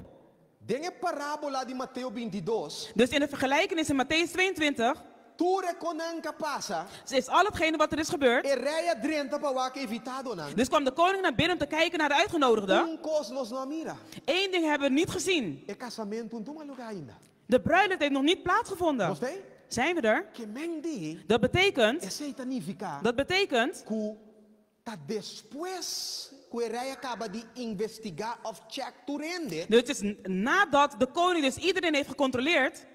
Den e parábola di Mateo 22. Dus in de vergelijkenis in Mattheüs 22. Tur e kosnan ku a pasa. Is al hetgene wat er is gebeurd. E rei a drenta pa wak e invitadonan. Dus kwam de koning naar binnen om te kijken naar de uitgenodigden. Un kos nos no a mira. Eén ding hebben we niet gezien. E kasamentu no a tuma lugá ainda. De bruiloft heeft nog niet plaatsgevonden. Nos t'ei? Zijn we er? Ke men di. Dat betekent. Esei ta nifiká. Dat betekent. Ku Ta despues ku e rei a kaba di investigá òf chèk tur hende. Dus het is nadat de koning dus iedereen heeft gecontroleerd.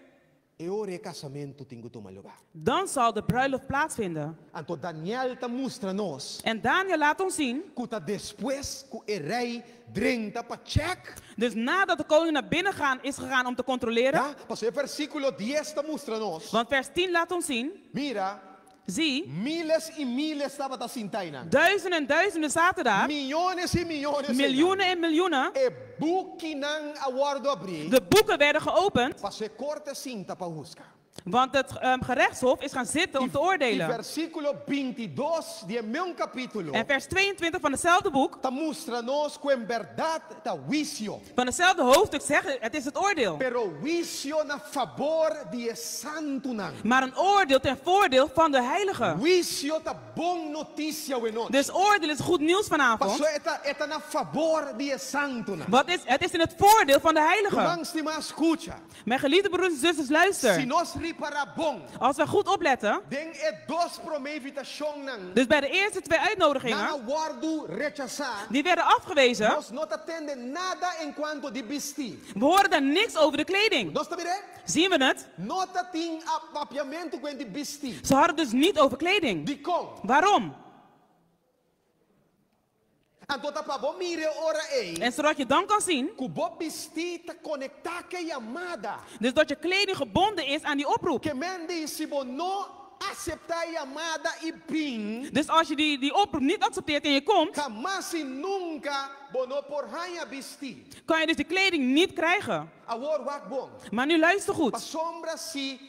E ora e kasamentu tin ku tuma lugá. Dan zal de bruiloft plaatsvinden. Anto Daniel ta mustra nos. En Daniel laat ons zien. Ku ta despues ku e rei drenta pa chèk. Dus nadat de koning naar binnen gaan is gegaan om te controleren. Ya, pasobra e versíkulo dies ta mustra nos. Want vers 10 laat ons zien. Mira. Zie. Miles i miles tabata sinta einan. Duizenden en duizenden zaten daar. Miyones i miyones einan. Miljoenen en miljoenen. E bukinan a wòrdu abrí. De boeken werden geopend. Pasobra e korte sinta pa husga. Want het gerechtshof is gaan zitten om te I oordelen. versíkulo bintidos di e meun kapítulo. En vers 22 van hetzelfde boek. Ta mustra nos ku en bèrdat ta huisio. Van hetzelfde hoofdstuk zegt het is het oordeel. Pero huisio na fabor di e santunan. Maar een oordeel ten voordeel van de heiligen. Huisio ta bon notisia awenochi. Dus oordeel is goed nieuws vanavond. Pasobra e ta e ta na fabor di e santunan. Wat is, het is in het voordeel van de heiligen. Ruman stimá, skucha. Mijn geliefde broeders en zusters, luister. Si nos ripará bon. Als we goed opletten. Den e dos promé invitashonnan. Dus bij de eerste twee uitnodigingen. Nan a wòrdu rechasá. Die werden afgewezen. Nos no ta tende nada enkuanto di bistí. We horen daar niks over de kleding. Nos ta mir'é? Zien we het? No ta tin a papiamentu kuent di bistí. Ze hadden dus niet over kleding. Dikon? Waarom? Anto ta pa bo mira e ora ei. En zodat je dan kan zien. Ku bo bistí ta konektá ku e yamada. Dus dat je kleding gebonden is aan die oproep. Ke men di si bo no aseptá e yamada i bin. Dus als je die, die oproep niet accepteert en je komt. Hamas i nunka bo no por haña bistí. Kan je dus de kleding niet krijgen. Awor wak bon. Maar nu luister goed. Pasobra si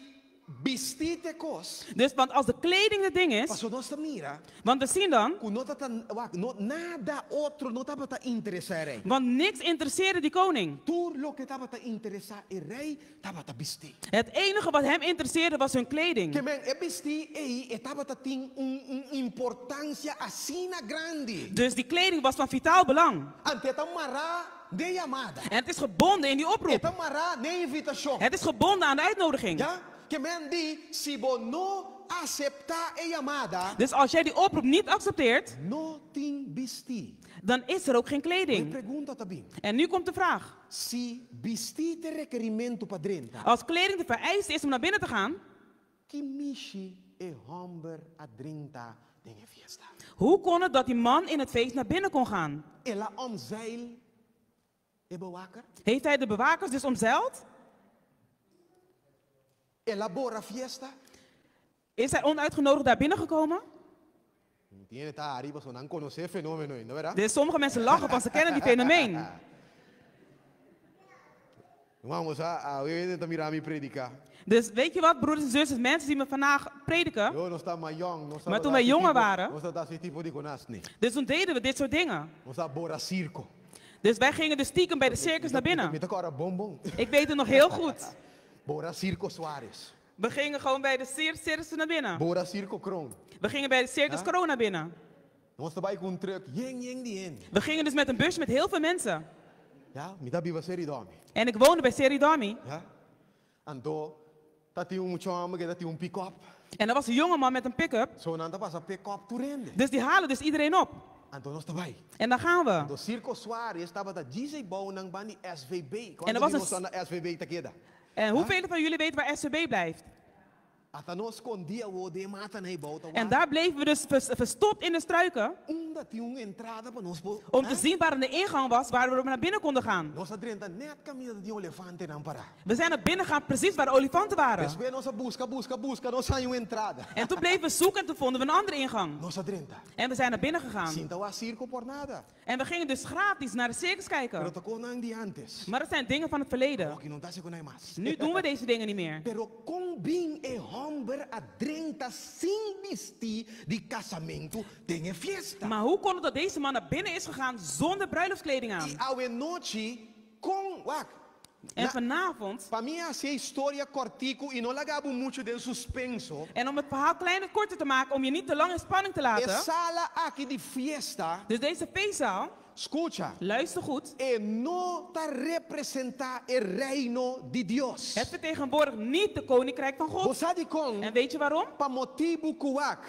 bistí ta e kos. Dus want als de kleding het ding is. Paso nos ta mira. Want we zien dan. Ku no ta wak no nada otro no tabata interesá e rei. Want niks interesseerde die koning. Tur loke tabata interesá e rei tabata bistí. Het enige wat hem interesseerde was hun kleding. Ke men e bistí ei e tabata tin un un importansia asina grandi. Dus die kleding was van vitaal belang. Anto e ta mará den yamada. En het is gebonden in die oproep. E ta mará den invitashon. Het is gebonden aan de uitnodiging. Ya, ke men di si bo no aseptá e yamada. Dus als jij die oproep niet accepteert. No tin bistí. Dan is er ook geen E kleding. pregunta ta bin. En nu komt de vraag. Si bistí ta e rekerimentu pa drenta. Als kleding de vereiste is om naar binnen te gaan. Ki mishi e hòmber a drenta den e fiesta? Hoe kon het dat die man in het feest naar binnen kon gaan? El a omzeil e bewaker? Heeft hij de bewakers dus omzeild? El a bora fiesta? Is hij onuitgenodigd daar binnengekomen? Tin hende ta hari pasobra nan konosé e fenómeno ei, no bèrdat? Dus sommige mensen lachen, want ze kennen die fenomeen. Ruman, bo sa, awe hende ta mira mi prediká. Dus weet je wat, broeders en zusters, mensen die me vandaag prediken. Yo, nos ta mas yong, nos Maar toen wij jonger waren. Nos ta hasi tipo di konasni. Dus toen deden we dit soort dingen. Nos ta bora sirko. Dus wij gingen dus stiekem bij de circus naar binnen. Mi ta kòrda bon bon. Ik weet het nog heel goed. Bora Circo Suarez. We gingen gewoon bij de circus naar binnen. Bora Circo Kroon. We gingen bij de Circus Ja? Corona binnen. Nos ta bai ku un truck yen yen di hende. We gingen dus met een busje met heel veel mensen. Ja, mi ta biba Seridòmi. En ik woonde bij Seridami. Ja. Anto ta tin un mucha hòmber ku ta tin un pick-up. En er was een jongeman met een pick-up. So nan ta pasa pick-up tur hende. Dus die halen dus iedereen op. Anto nos ta bai. En dan gaan we. Anto Circo Suarez tabata djis ei bou nan ban di SVB. En er was Kuantu een di nos na SVB ta keda? En hoeveel van jullie weten waar SVB blijft? Ata nos skondí awor den e matanan ei bou ta En wak. daar bleven we dus verstopt in de struiken. Unda tin un entrada pa nos por. Om te zien waar de ingang was, waar we naar binnen konden gaan. Nos a drenta net kaminda ta tin olefantenan pará. We zijn naar binnen gegaan precies waar de olifanten waren. Despues nos a buska, buska, buska, nos haña un entrada. En toen bleven we zoeken en toen vonden we een andere ingang. Nos a drenta. En we zijn naar binnen gegaan. Sinta wak sirko por nada. En we gingen dus gratis naar de circus kijken. Pero ta kosnan di antes. Maar dat zijn dingen van het verleden. Oki, no ta hasi ku nan mas. Nu doen we deze dingen niet meer. Pero kon bin e hòmber a drenta sin bistí di kasamentu den e fiesta? Maar hoe kon het dat deze man naar binnen is gegaan zonder bruiloftskleding aan? I awenochi kon, wak. En vanavond. Pa mi hasi e historia kòrtiku i no laga bo muchu den suspenso. En om het verhaal kleiner korter te maken, om je niet te lang in spanning te E laten. sala aki di fiesta. Dus deze feestzaal. Skucha. Luister goed. E no ta representá e reino di Dios. Het vertegenwoordigt niet de koninkrijk van God. Bo sa dikon? En weet je waarom? Pa motibu ku wak.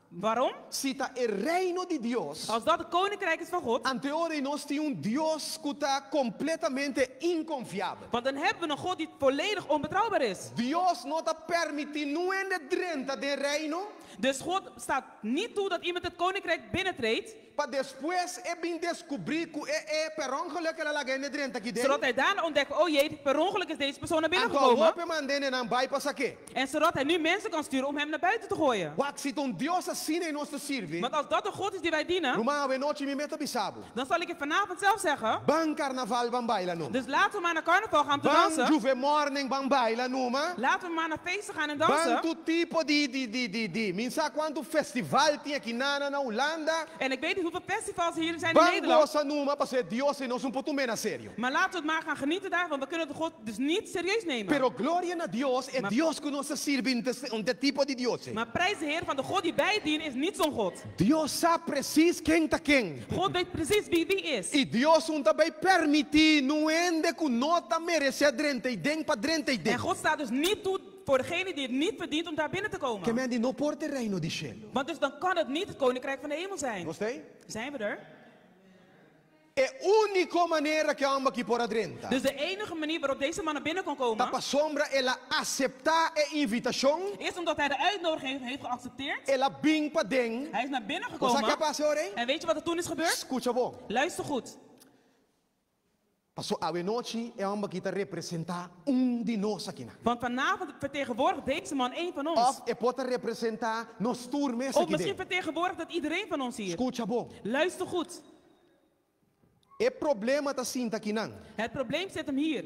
Waarom? Si ta e reino di Dios, Als dat het koninkrijk is van God, anto e ora ei nos tin un Dios ku ta kompletamente inkonfiabel. want dan hebben we een God die volledig onbetrouwbaar is. Dios no ta permití niun hende drenta den reino. Dus God staat niet toe dat iemand het koninkrijk binnentreedt, Pa despues e bin deskubrí ku e e per ongeluk el a laga hende drenta aki den. zodat hij daarna ontdekt, oh jee, per ongeluk is deze persoon naar binnen Anto awor gekomen. p'e manda hendenan bai pa sak'é. En zodat hij nu mensen kan sturen om hem naar buiten te gooien. Wak, si ta un Dios asina ei nos ta sirbi, Want als dat een God is die wij dienen, ruman awe nochi mi mes ta bisa bo. dan zal ik je vanavond zelf zeggen. Ban karnaval ban baila numa. Dus laten we maar naar carnaval gaan om te Ban dansen. Juve Morning ban baila numa. Laten we maar naar feesten gaan en Ban dansen. tur tipo di di di di di. Mi n' sa kuantu festival tin aki na na Hulanda. En ik weet niet hoeveel festivals hier zijn in Ban Nederland. gosa numa pasobra e Dios ei nos no por tum'é na serio. Maar laten we het maar gaan genieten daarvan. We kunnen de God dus niet serieus nemen. Pero gloria na Dios, e Maar- Dios ku nos ta sirbi n' ta e tipo di Dios ei. Maar prijs de Heer van de God die wij dienen is niet zo'n God. Dios sa presis ken ta ken. God weet precies wie wie is. I Dios n' ta bai permití niun hende ku no ta meresé drenta eiden pa drenta En eiden. God staat dus niet toe voor degene die het niet verdient om daar binnen te Ke komen. men di no por ta e reino di shelu. Want dus dan kan het niet het koninkrijk van de hemel zijn. Nos t'ei? Zijn we er? E úniko manera ku e hòmber aki por a drenta. Dus de enige manier waarop deze man naar binnen kon Ta komen, pasobra el a aseptá e invitashon, is omdat hij de uitnodiging heeft geaccepteerd. el a bin paden. Hij is naar binnen Bo sa kiko a gekomen. pasa e ora ei? En weet je wat er toen is gebeurd? Skucha bon. Luister goed. Paso awe nochi e hòmber aki ta representá un di nos akinan. Want vanavond vertegenwoordigt deze man één van ons. Òf e por ta representá nos tur mes Of aki misschien den. vertegenwoordigt dat iedereen van ons hier. Skucha bon. Luister goed. E problema ta sinta akinan. Het probleem zit hem hier.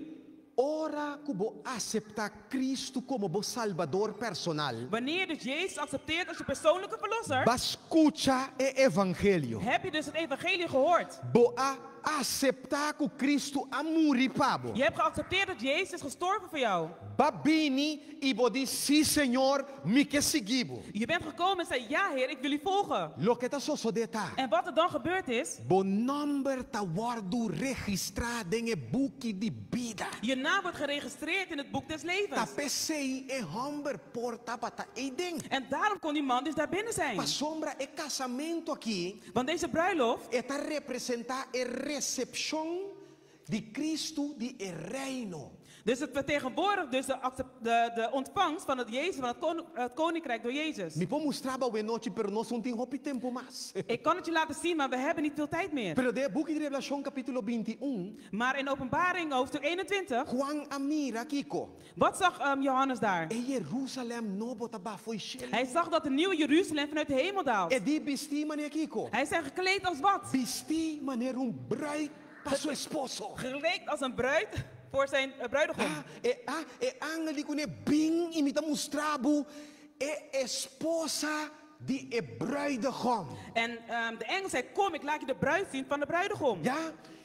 Ora ku bo aseptá Kristu komo bo Salbador personal, Wanneer je dus Jezus accepteert als je persoonlijke verlosser, b'a skucha e evangelio. heb je dus het evangelie gehoord. Bo a aseptá ku Kristu a muri pa bo. Je hebt geaccepteerd dat Jezus is gestorven voor jou. B'a bini i bo di sí Señor, mi ke sigui bo. Je bent gekomen en zei, ja Heer, ik wil u volgen. Loke ta sosodé ta. En wat er dan gebeurd is, Bo nòmber ta wòrdu registrá den e buki di bida. je naam wordt geregistreerd in het boek des Ta levens. p'esei e hòmber por tabata eiden. En daarom kon die man dus daar binnen zijn. Pasobra e kasamentu aki Want deze bruiloft, e ta representá e resepshon di Kristu di e reino. dus het vertegenwoordigt dus de, accept- de, de ontvangst van het Jezus, van het, kon- het koninkrijk door Jezus. Mi por mustra bo awe nochi, pero nos no tin hopi tempu mas. Ik kan het je laten zien, maar we hebben niet veel tijd meer. Pero den buki di Revelashon kapítulo 21, Maar in Openbaring hoofdstuk 21, Juan a mira kiko. wat zag Johannes daar? E Jerusalèm nobo ta baha fo'i shelu. Hij zag dat de nieuwe Jeruzalem vanuit de hemel daalt. E di bistí manera kiko. Hij zei gekleed als wat? Bistí manera un brùit pa su esposo. Gekleed als een bruid voor zijn bruidegom. Ah, e, ah, e angel di kuné bin i mi ta mustra bo e esposa di e bruidegom. En de engel zei, kom, ik laat je de bruid zien van de bruidegom. Ja,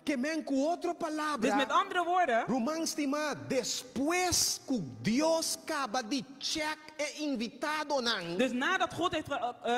ke men ku otro palabra. Dus met andere woorden, Ruman stimá, despues ku Dios kaba di check e invitadonan. dus nadat God heeft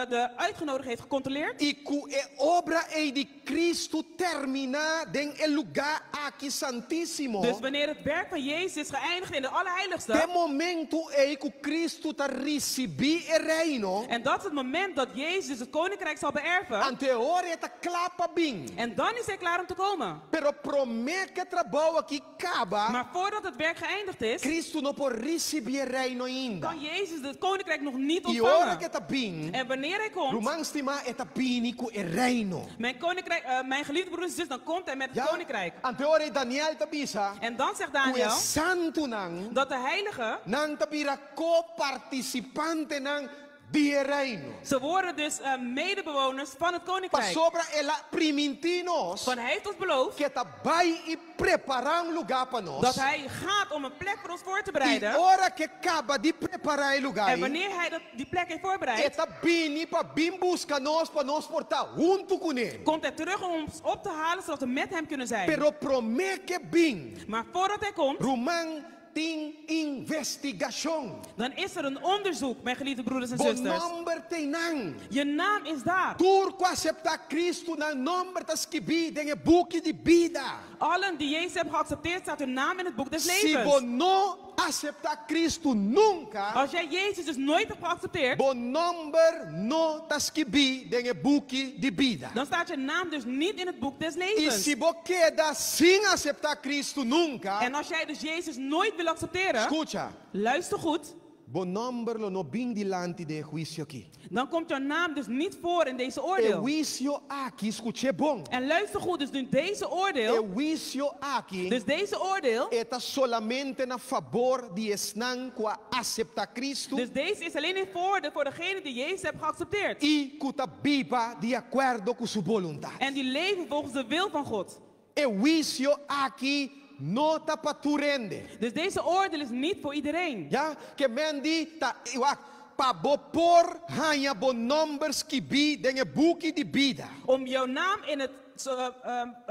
de uitgenodigd heeft gecontroleerd. I ku e obra ei di Kristu terminá den e lugá aki santísimo. Dus wanneer het werk van Jezus is geëindigd in de Allerheiligste. E momento ei ku Kristu ta risibí e reino. En dat is het moment dat Jezus het koninkrijk zal beërven. Anto e ora e ta kla pa bin. En dan is hij klaar om te komen. Pero promé ku e trabou aki kaba. Maar voordat het werk geëindigd is, Kristu no por risibí e reino ainda. kan Jezus het koninkrijk nog niet I ora ontvangen. ku e ta bin, En wanneer hij komt, ruman stimá e ta bini ku e reino. mijn, koninkrijk, mijn geliefde broers en zus, dan komt hij met het Ja? koninkrijk. Anto e ora Daniel ta bisa, En dan zegt ku e Daniel santunan, dat de heiligen, nan ta bira ko-partisipantenan di e reino. ze worden dus medebewoners van het koninkrijk. Pasobra el a primintí nos Want hij heeft ons beloofd ku e ta bai i prepará un lugá pa nos. dat hij gaat om een plek voor ons voor te I bereiden. ora ku e kaba di prepará e lugá, En wanneer hij dat, die plek heeft voorbereid, e ta bini pa bin buska nos pa nos por ta huntu kuné. komt hij terug om ons op te halen zodat we met hem kunnen zijn. Pero promé ku e bin, Maar voordat hij komt, ruman tin investigashon. dan is er een onderzoek, mijn geliefde broeders en Bo zusters. nòmber t'einan. Je naam is daar. Tur ku aseptá Kristu, nan nòmber ta skibí den e buki di bida. Allen die Jezus hebben geaccepteerd, staat hun naam in het boek des Si levens. bo no aseptá Kristu nunka, Als jij Jezus dus nooit hebt geaccepteerd, bo nòmber no ta skibí den e buki di bida. Dan staat je naam dus niet in het boek des I levens. si bo keda sin aseptá Kristu nunka, En als jij dus Jezus nooit wil accepteren, skucha, luister goed, bo nòmber lo no bin dilanti den e huisio akí. Dan komt jouw naam dus niet voor in deze E oordeel. huisio akí, skuch'é bon. En luister goed, dus nu deze E oordeel, huisio akí, dus deze oordeel, e ta solamente na fabor di esnan ku a aseptá Kristu dus deze is alleen in voordeel voor degene die Jezus heeft geaccepteerd. I ku ta biba di akuerdo ku su boluntat. En die leven volgens de wil van God. E huisio akí no ta pa tur hende. Dus deze oordeel is niet voor iedereen. Ya, ke men di ta wak pa bo por haña bo nòmber skibí den e buki di bida. Om jouw naam in het,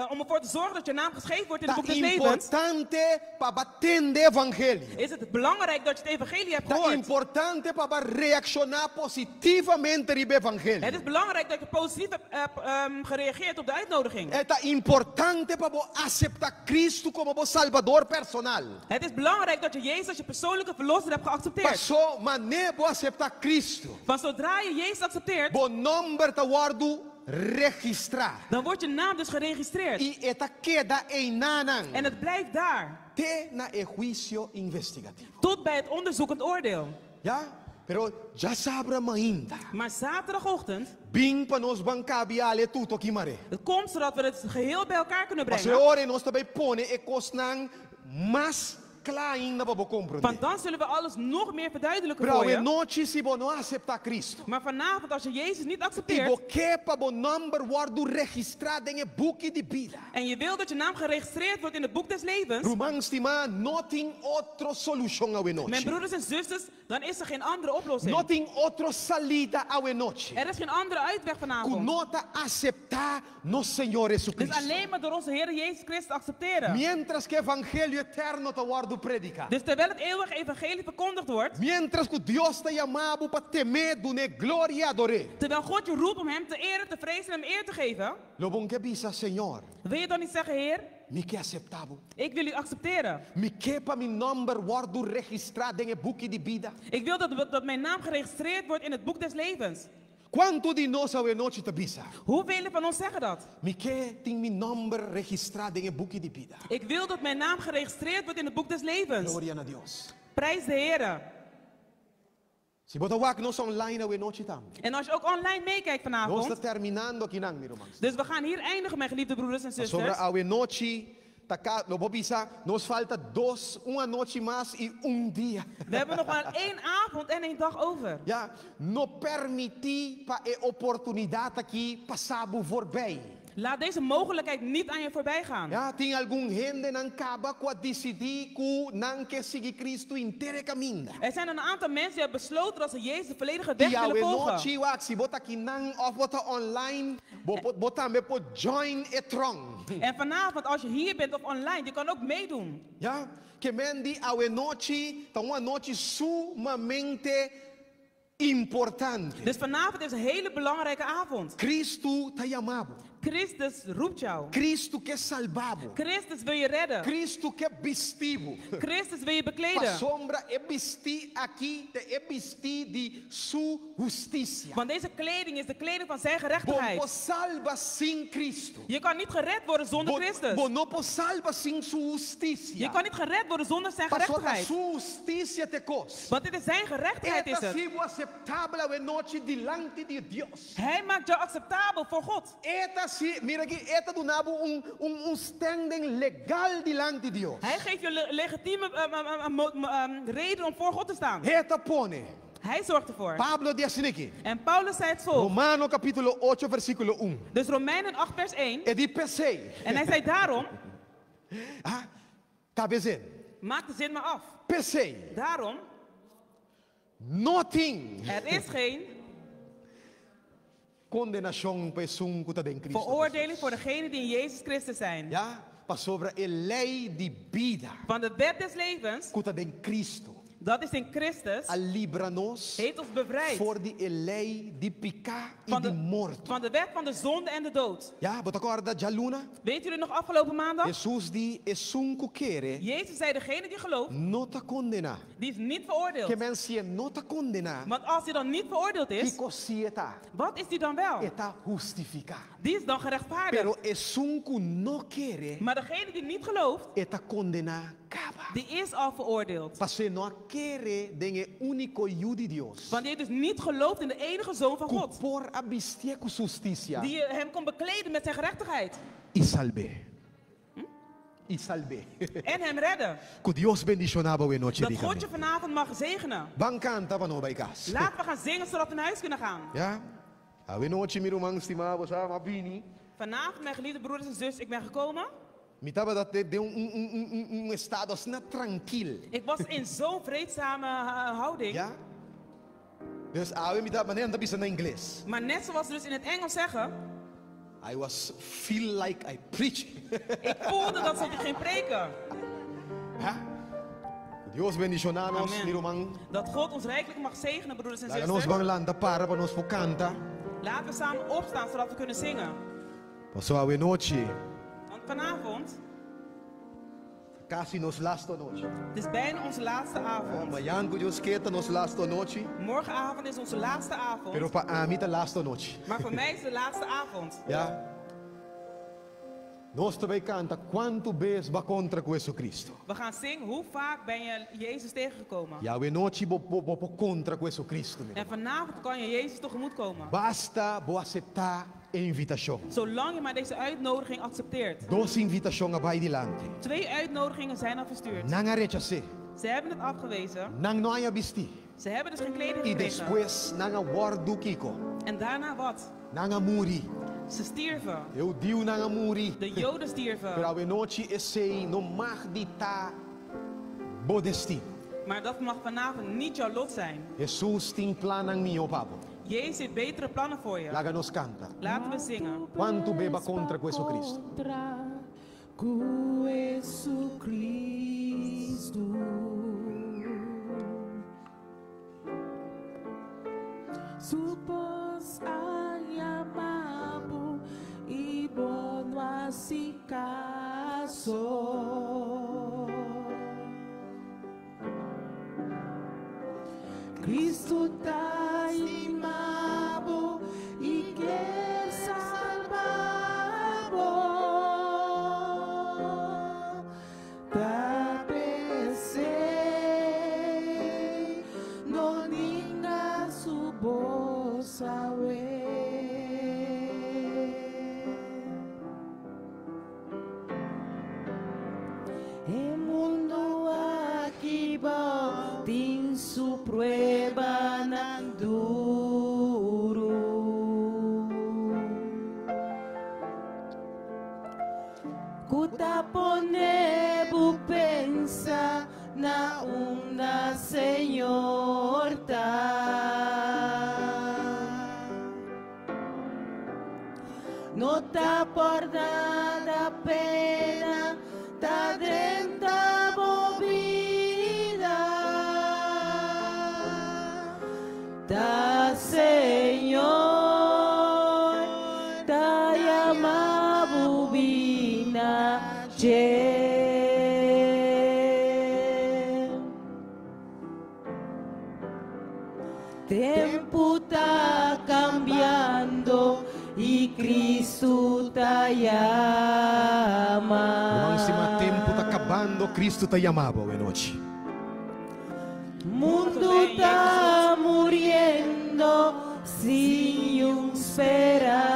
om ervoor te zorgen dat je naam geschreven wordt in het Ta boek des levens, importante pa bo tende evangelio. Is het belangrijk dat je het evangelie hebt Ta gehoord. importante pa bo reakshoná positivamente riba evangelio. Het is belangrijk dat je positief hebt gereageerd op de uitnodiging. E ta importante pa bo aseptá Kristu komo bo Salbador personal. Het is belangrijk dat je Jezus als je persoonlijke verlosser hebt geaccepteerd. Pasó manera bo aseptá Kristu, Want zodra je Jezus accepteert, bo nòmber ta wòrdu registrá. Dan wordt je naam dus geregistreerd. I e ta keda einanan. En het blijft daar. Te na e huisio investigativo. Tot bij het onderzoekend oordeel. Ja? Pero djasabra mainta. Maar zaterdagochtend. Bin pa nos ban kaba hal e tutu aki mare. Het komt zodat we het geheel bij elkaar kunnen Paso brengen. ora nos ta bai pone e kosnan mas kla ainda pa bo komprondé. Want dan zullen we alles nog meer verduidelijken Pero voor je. anochi si bo no aseptá Kristu. Maar vanavond als je Jezus niet I accepteert. bo ke pa bo nòmber wòrdu registrá den e buki di bida. En je wil dat je naam geregistreerd wordt in het boek des levens. Ruman stimá, no tin otro solushon awe Mijn nochi. broeders en zusters, dan is er geen andere oplossing. No tin otro salida awe nochi. Er is geen andere uitweg Ku vanavond. no ta aseptá nos Señor Dus Jesucristo. alleen maar door onze Heer Jezus Christus te accepteren. Mientras ku evangelio eterno ta wòrdu prediká. Dus terwijl het eeuwige evangelie verkondigd wordt. Mientras ku Dios ta yama bo pa tem'é, dun'é gloria i ador'é. Terwijl God je roept om hem te eren, te vrezen en hem eer te geven. Lo bo n' ke bisa, Señor. Wil je dan niet zeggen, Heer? Mi ke aseptá bo. Ik wil u accepteren. Mi ke pa mi nòmber wòrdu registrá den e buki di bida. Ik wil dat, dat mijn naam geregistreerd wordt in het boek des levens. Kuantu di nos awe nochi ta bisa? Hoeveel van ons zeggen dat? Mi ke tin mi nòmber registrá den e buki di bida. Ik wil dat mijn naam geregistreerd wordt in het boek des levens. Gloria na Dios. Prijs de Heer. Si bo ta wak nos online awe nochi tambe. En als je ook online meekijkt Nos ta vanavond. terminando akinan, mi ruman. Dus we gaan hier eindigen, mijn geliefde broeders en Sobra zusters. awe nochi, ta ka, lo bo bisa, nos falta dos, un anochi mas i un dia. We hebben nog maar één avond en één dag over. Ja, no permití pa e oportunidat aki pasa bo voorbij. Laat deze mogelijkheid niet aan je voorbij gaan. Ja, tin algun hendenan kaba ku a disidí ku nan ke sigui Kristu henter e kaminda. Er zijn een aantal mensen die hebben besloten dat ze Jezus de volledige weg I willen awe volgen. nochi wak, si bo ta akinan òf bo ta online, bo por, bo tambe por join e throng. En vanavond als je hier bent of online, je kan ook meedoen. Ja, ke men di awe nochi, ta un anochi sumamente importante. Dus vanavond is een hele belangrijke avond. Kristu ta yama bo. Christus roept jou. Kristu ke salba bo. Christus wil je redden. Kristu ke bisti bo. Christus wil je bekleden. Pasobra e bistí aki ta e bistí di su hustisia. Want deze kleding is de kleding van zijn Bo n' gerechtigheid. por salba sin Kristu. Je kan niet gered worden zonder Bo, Christus. bo no por salba sin su hustisia. Je kan niet gered worden zonder zijn Pasobra gerechtigheid. su hustisia t'e kos. Want dit is zijn gerechtigheid is E ta het. hasi bo aseptabel awe nochi dilanti di Dios. Hij maakt jou acceptabel voor God. E ta hasi, mira aki, e ta duna bo un, un, un standing legal dilanti di Dios. Hij geeft je le- legitieme reden om voor God te staan. E ta pone. Hij zorgt ervoor. Pablo di asina aki. En Paulus zei het volgt. Romano kapítulo 8, versíkulo 1. Dus Romeinen 8 vers 1. E di p'esei. En hij zei daarom. Ah, kaba e zin. Maak de zin maar af. P'esei. Daarom. No tin. Er is geen. Kondenashon pa esun ku ta den Kristu. Veroordeling voor degenen die in Jezus Christus zijn. Ja, pasobra e lei di bida. Van de wet des levens. Ku ta den Kristu. Dat is in Christus, a libra nos heeft ons bevrijd for di e lei di piká i van di de, morto. van de wet van de zonde en de dood. Ja, bo ta kòrda djaluna? Weet jullie nog afgelopen maandag? Hesus di esun ku kere Jezus zei, degene die gelooft, no ta kondená. die is niet Ke veroordeeld. men si e no ta kondená, Want als hij dan niet veroordeeld is, kiko si e ta? wat is die dan wel? E ta hustifiká. Die is dan gerechtvaardigd. Pero esun ku no kere, Maar degene die niet gelooft, e ta kondená kaba. die is al veroordeeld. Pasó e no a kere den e úniko Yu di Dios. Want die heeft dus niet geloofd in de enige Zoon van Ku God. por a bistié ku su hustisia Die hem kon bekleden met zijn gerechtigheid. i salb'é. I salb'é. En hem redden. Ku Dios bendishoná bo awe nochi Dat God je rikamente. vanavond mag zegenen. Ban kanta pa nos bai kas. Laten we gaan zingen zodat we naar huis kunnen gaan. Ja? Awe nochi mi ruman stimá, bo sa, m'a bini. Vanavond, mijn geliefde broeders en zussen, ik ben gekomen. Mi tabata den un estado asina trankil. Ik was in zo'n vreedzame houding. Ja? Dus awe mi tabata, manera nan ta bisa na ingles. Maar net zoals ze dus in het Engels zeggen, I was feel like I preach. ik voelde dat ze ging preken. Ja? Dios bendishoná nos, Amen. mi ruman. Dat God ons rijkelijk mag zegenen, broeders en Laga nos zusters. ban lanta para pa nos por kanta. Laten we samen opstaan zodat we kunnen zingen. Paso awe nochi, Want vanavond, kasi nos lastu anochi. het is bijna onze laatste avond. Mañan ku Dios ke ta nos lastu anochi, Morgenavond is onze laatste pero avond. pa ami ta lastu anochi. Maar voor mij is de laatste avond. Ja? Nos ta bai kanta kuantu bes b'a kontra ku Jesucristo. We gaan zingen, hoe vaak ben je Jezus tegengekomen? I awe nochi bo bo bo por kontra ku Jesucristo. Mi En vanavond kan je Jezus tegemoet komen. Basta bo aseptá e invitashon. Zolang je maar deze uitnodiging accepteert. Dos invitashon a bai dilanti. Twee uitnodigingen zijn al verstuurd. Nan a rechas'é. Ze hebben het afgewezen. Nan no a haña bistí. Ze hebben dus geen kleding I gekregen. despues nan a wòrdu kiko. En daarna wat? Nan a muri. Ze stierven. E hudiunan a muri. De Joden stierven. Pero awe nochi esei no mag di ta bo destino. Maar dat mag vanavond niet jouw lot zijn. Hesus tin plannan mihó pa bo. Jezus heeft betere plannen voor je. Laga nos kanta. Laten we zingen. Kuantu be b'a kontra ku Jesucristo? Kontra ku Jesucristo. Su bos a yama bo i bo no a hasi kaso. Cristo ta stima bo i ke salba bo. Ta p'esei, no ninga su bos awe. E mundu aki bou tin su pruebanan duru. Ku ta pone bo pensa na unda Señor ta. No ta por nada pena, ta drenta bo bida. Ta Señor, ta yama bo bin na dje. Tempu ta kambiando i Cristo ta yama. Ruman stimá, tempu ta kabando, Cristo ta yama bo awe nochi. Mundu ta muriendo sin un speransa.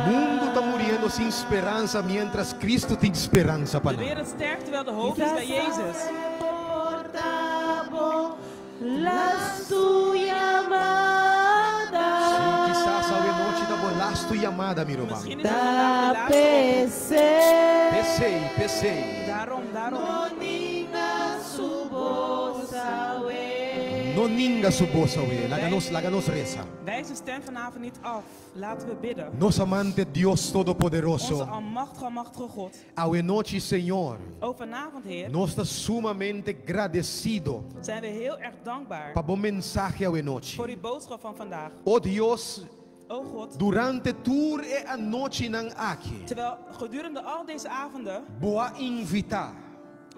Mundu ta muriendo sin speransa, mientras Cristo tin speransa pa De nan. wereld sterft terwijl de hoop is bij Jezus. Por ta bo lastu yamada. Si, kisas awe nochi ta bo lastu yamada, mi ruman. Misschien is het vandaag de Ta laatste oproep. p'esei. P'esei, p'esei. Daarom, daarom. No ninga su bos awe. No ninga su bos awe. Laga nos, laga nos resa. Wijs de stem vanavond niet af. Laten we bidden. Nos amante Dios Onze Todopoderoso, almachtige, almachtige God. awe nochi, Señor, O vanavond, Heer, nos ta sumamente gradesido zijn we heel erg dankbaar pa bo mensahe awe nochi. voor uw boodschap van vandaag. O Dios, O God, durante tur e anochinan aki, terwijl gedurende al deze avonden bo a invitá,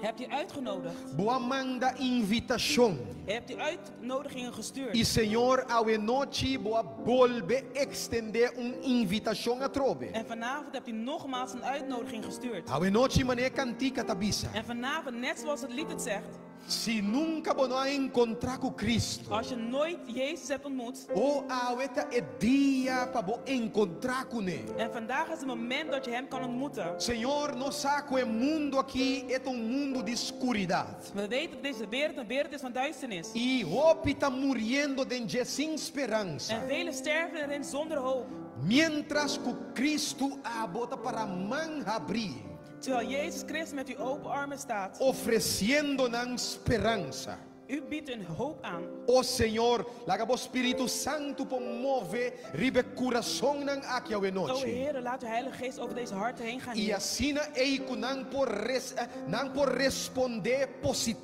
hebt u uitgenodigd. bo a manda invitashon. Hebt u uitnodigingen gestuurd. I Señor, awe nochi bo a bolbe ekstendé un invitashon atrobe. En vanavond hebt u nogmaals een uitnodiging gestuurd. Awe nochi manera e kantika ta bisa. En vanavond, net zoals het lied het zegt, Si nunka bo no a enkontrá ku Kristu, als je nooit Jezus hebt ontmoet, o awe ta e dia pa bo enkontrá kuné. en vandaag is het moment dat je hem kan ontmoeten. Señor, nos sa ku e mundu aki ta un mundu di skuridat. We weten dat deze wereld een wereld is van duisternis. I hopi ta muriendo den dje sin speransa. En velen sterven erin zonder hoop. Mientras ku Kristu abo ta pará man habrí, Terwijl Jezus Christus met uw open armen staat, ofresiendo nan speransa. u biedt een hoop aan. O Señor, laga bo Spiritu Santu por move riba e kurasonnan aki awe O nochi. Heer, laat uw Heilige Geest over deze harten heen gaan. I Heer. asina ei ku nan por res, nan por respondé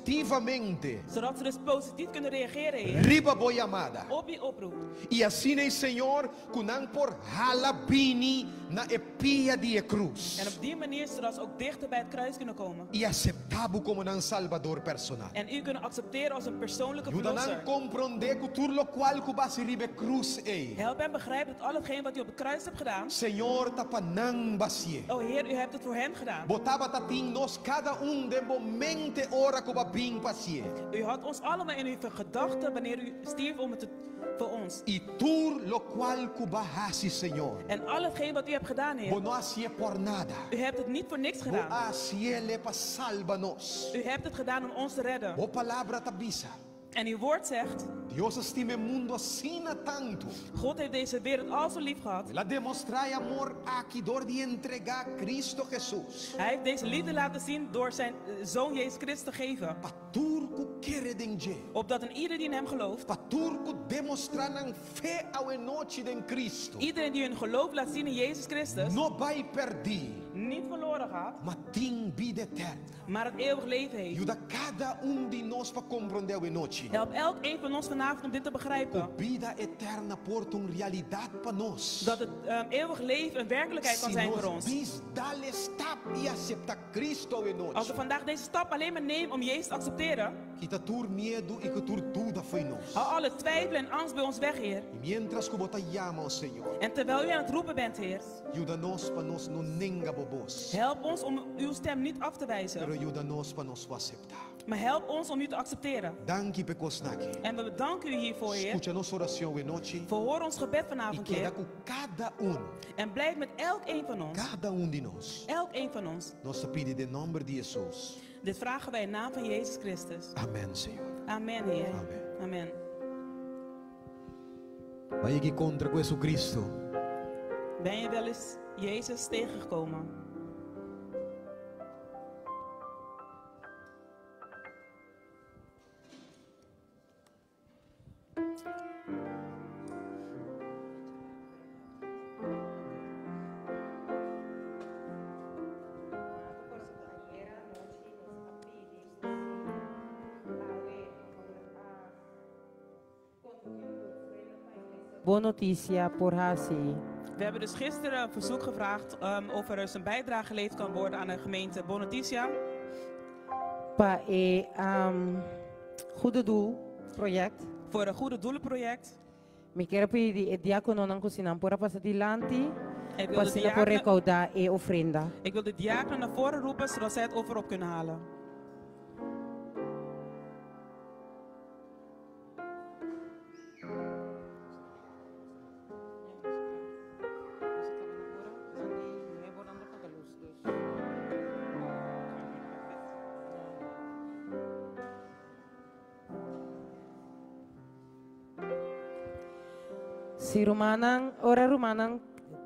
positivamente Zodat ze dus positief kunnen reageren, Heer, riba bo yamada. op uw oproep. I asina ei, Señor, ku nan por hala bini na e pia di e krus. En op die manier zodat ze ook dichter bij het kruis kunnen komen. I aseptá bo komo nan Salbador personal. En u kunnen accepteren als een persoonlijke Yuda nan verlosser. komprondé ku tur lokual ku b'a hasi riba e krus ei. Help hen begrijpen dat al hetgeen wat u op het kruis hebt gedaan, Señor ta pa nan b'a hasié. o Heer, u hebt het voor hen gedaan. Bo tabata tin nos kada un den bo mente ora ku b'a bin pa hasié. U had ons allemaal in uw gedachten wanneer u stierf om het te, voor ons. I tur lokual ku b'a hasi, Señor. En al hetgeen wat u hebt gedaan, Bo Heer, no a hasié por nada. u hebt het niet voor niks Bo gedaan. a hasié pa salba nos. U hebt het gedaan om ons te redden. Bo palabra ta bisa. En uw woord zegt, Dios a stima e mundu asina tantu. God heeft deze wereld al zo lief gehad. El a demostrá e amor aki dor di entregá Kristu Hesus. Hij heeft deze liefde laten zien door zijn zoon Jezus Christus te geven. Pa tur ku kere den dje. Opdat een ieder die in hem gelooft, Pa tur ku demostrá nan fe awe nochi den Kristu. iedereen die hun geloof laat zien in Jezus Christus, No bai pèrdí, niet verloren gaat, ma tin bida eterno. maar het eeuwig leven heeft. Yuda kada un di nos pa komprondé awe nochi. Help elk een van ons vanavond om dit te begrijpen. Bida eterno por ta un realidat pa nos. Dat het eeuwig leven een werkelijkheid kan Si zijn nos voor ons. djis dal e stap i aseptá Kristu awe Als we nochi. vandaag deze stap alleen maar nemen om Jezus te accepteren, Kita tur miedu i ku tur duda fo'i nos. haal alle twijfel en angst bij ons weg, Heer. I mientras ku bo ta yama, o Señor, En terwijl u aan het roepen bent, Heer, yuda nos pa nos no nenga bo bos. help ons om uw stem niet af te wijzen, Pero yuda nos pa nos aseptá. maar help ons om u te accepteren. Danki p'e kosnan aki. En we bedanken u hiervoor, Heer. Skucha nos orashon awe nochi Verhoor ons gebed i vanavond, keda Heer. ku kada un, En blijf met elk een van ons. kada un di nos. Elk een van ons. Nos ta pidi den nòmber di Hesus. Dit vragen wij in naam van Jezus Christus. Amèn, Señor. Amen, Heer. Amen. Amen. B'a yega di kontra ku Hesukristu. Ben je wel eens Jezus tegengekomen? Bon Notisia por hasi. We hebben dus gisteren een verzoek gevraagd of er dus een bijdrage geleverd kan worden aan de gemeente Bon Notisia. Pa e Goede Doel project. Voor een Goede Doelenproject. Mi ke pidi e diákononan ku si nan por a pasa dilanti, Ik wil, pa de asina por diakenen, rekoudá e ofrenda. ik wil de diakenen naar voren roepen zodat zij het offer op kunnen halen. Si rumannan, ora rumannan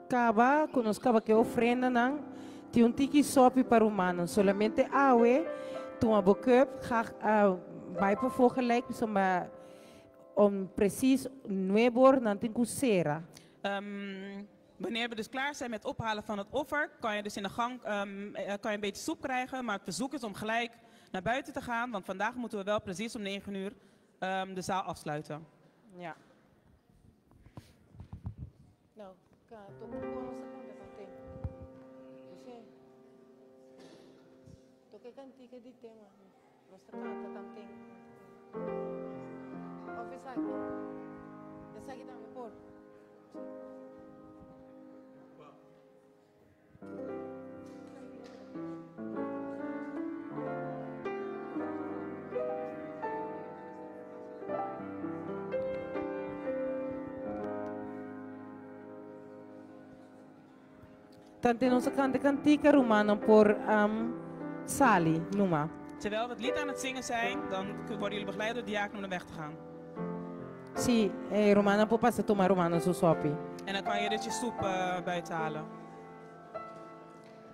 kaba, ku nos kaba ku e ofrendanan, tin un tiki sòpi pa rumannan. Solamente awe, tuma bo kùp, ga, bai pafó gelijk, maar Om precies 9 or nan tin ku sera. Wanneer we dus klaar zijn met het ophalen van het offer, kan je dus in de gang kan je een beetje soep krijgen. Maar het verzoek is om gelijk naar buiten te gaan, want vandaag moeten we wel precies om 9 uur de zaal afsluiten. Ja. Nou, toka kon nos kanta tanten. Você. Toka kantika di tema. Nos kanta tanten. Of esaki. Esaki tambe por. Tanten nos kanta kantika rumannan por sali numa. Terwijl we het lied aan het zingen zijn, dan worden jullie begeleid door de diaken om naar weg te gaan. Si, rumannan por pasa tuma rumannan su sòpi. En dan kan je dus je soep buiten halen.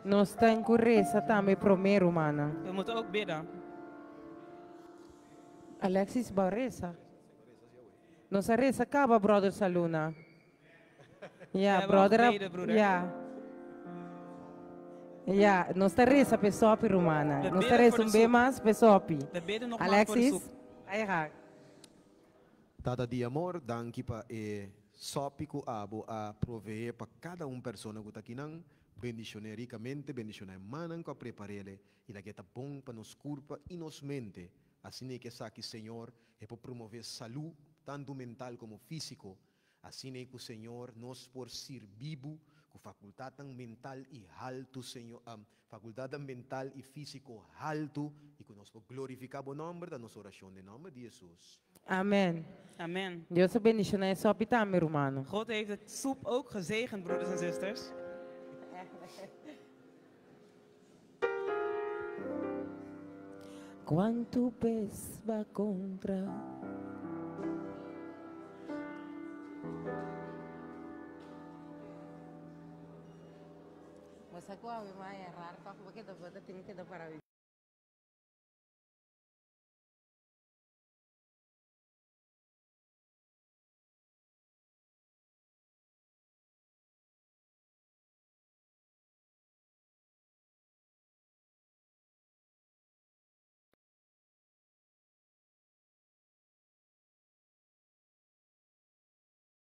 Nos tin ku resa tambe promé rumannan. We moeten ook bidden. Alexis, b'a resa. Nos a resa kaba, brother Saluna. Ja, hebben al brother. gebeden, broeder. Ja. Ja, nos ta resa p'e sòpi rumannan. We Nos ta bidden resa voor un de be soep. mas p'e sòpi. We bidden nogmaals voor de Alexis, soep. ay ga. Tata di amor, danki pa e sòpi ku abo a proveé pa kada un persona ku ta akinan, bendishoné rikamente, bendishoná e mannan ku a prepar'é i lag'é ta bon pa nos kurpa i nos mente. Asina ku esaki, Señor, e por promové salú, tantu mental komo físiko. Asina ku Señor, nos por sirbi Bo ku fakultat mental i haltu, Señor, fakultat mental i físiko haltu, i ku nos por glorifiká bo nòmber, ta nos orashon den nòmber di Hesus. Amen. Amen. Dios bendishoná e sòpi tambe, rumannan. God heeft het soep ook gezegend, broeders en zusters. Kuantu bes b'a kontra. Você qual é mais raro, porque depois tem que dar para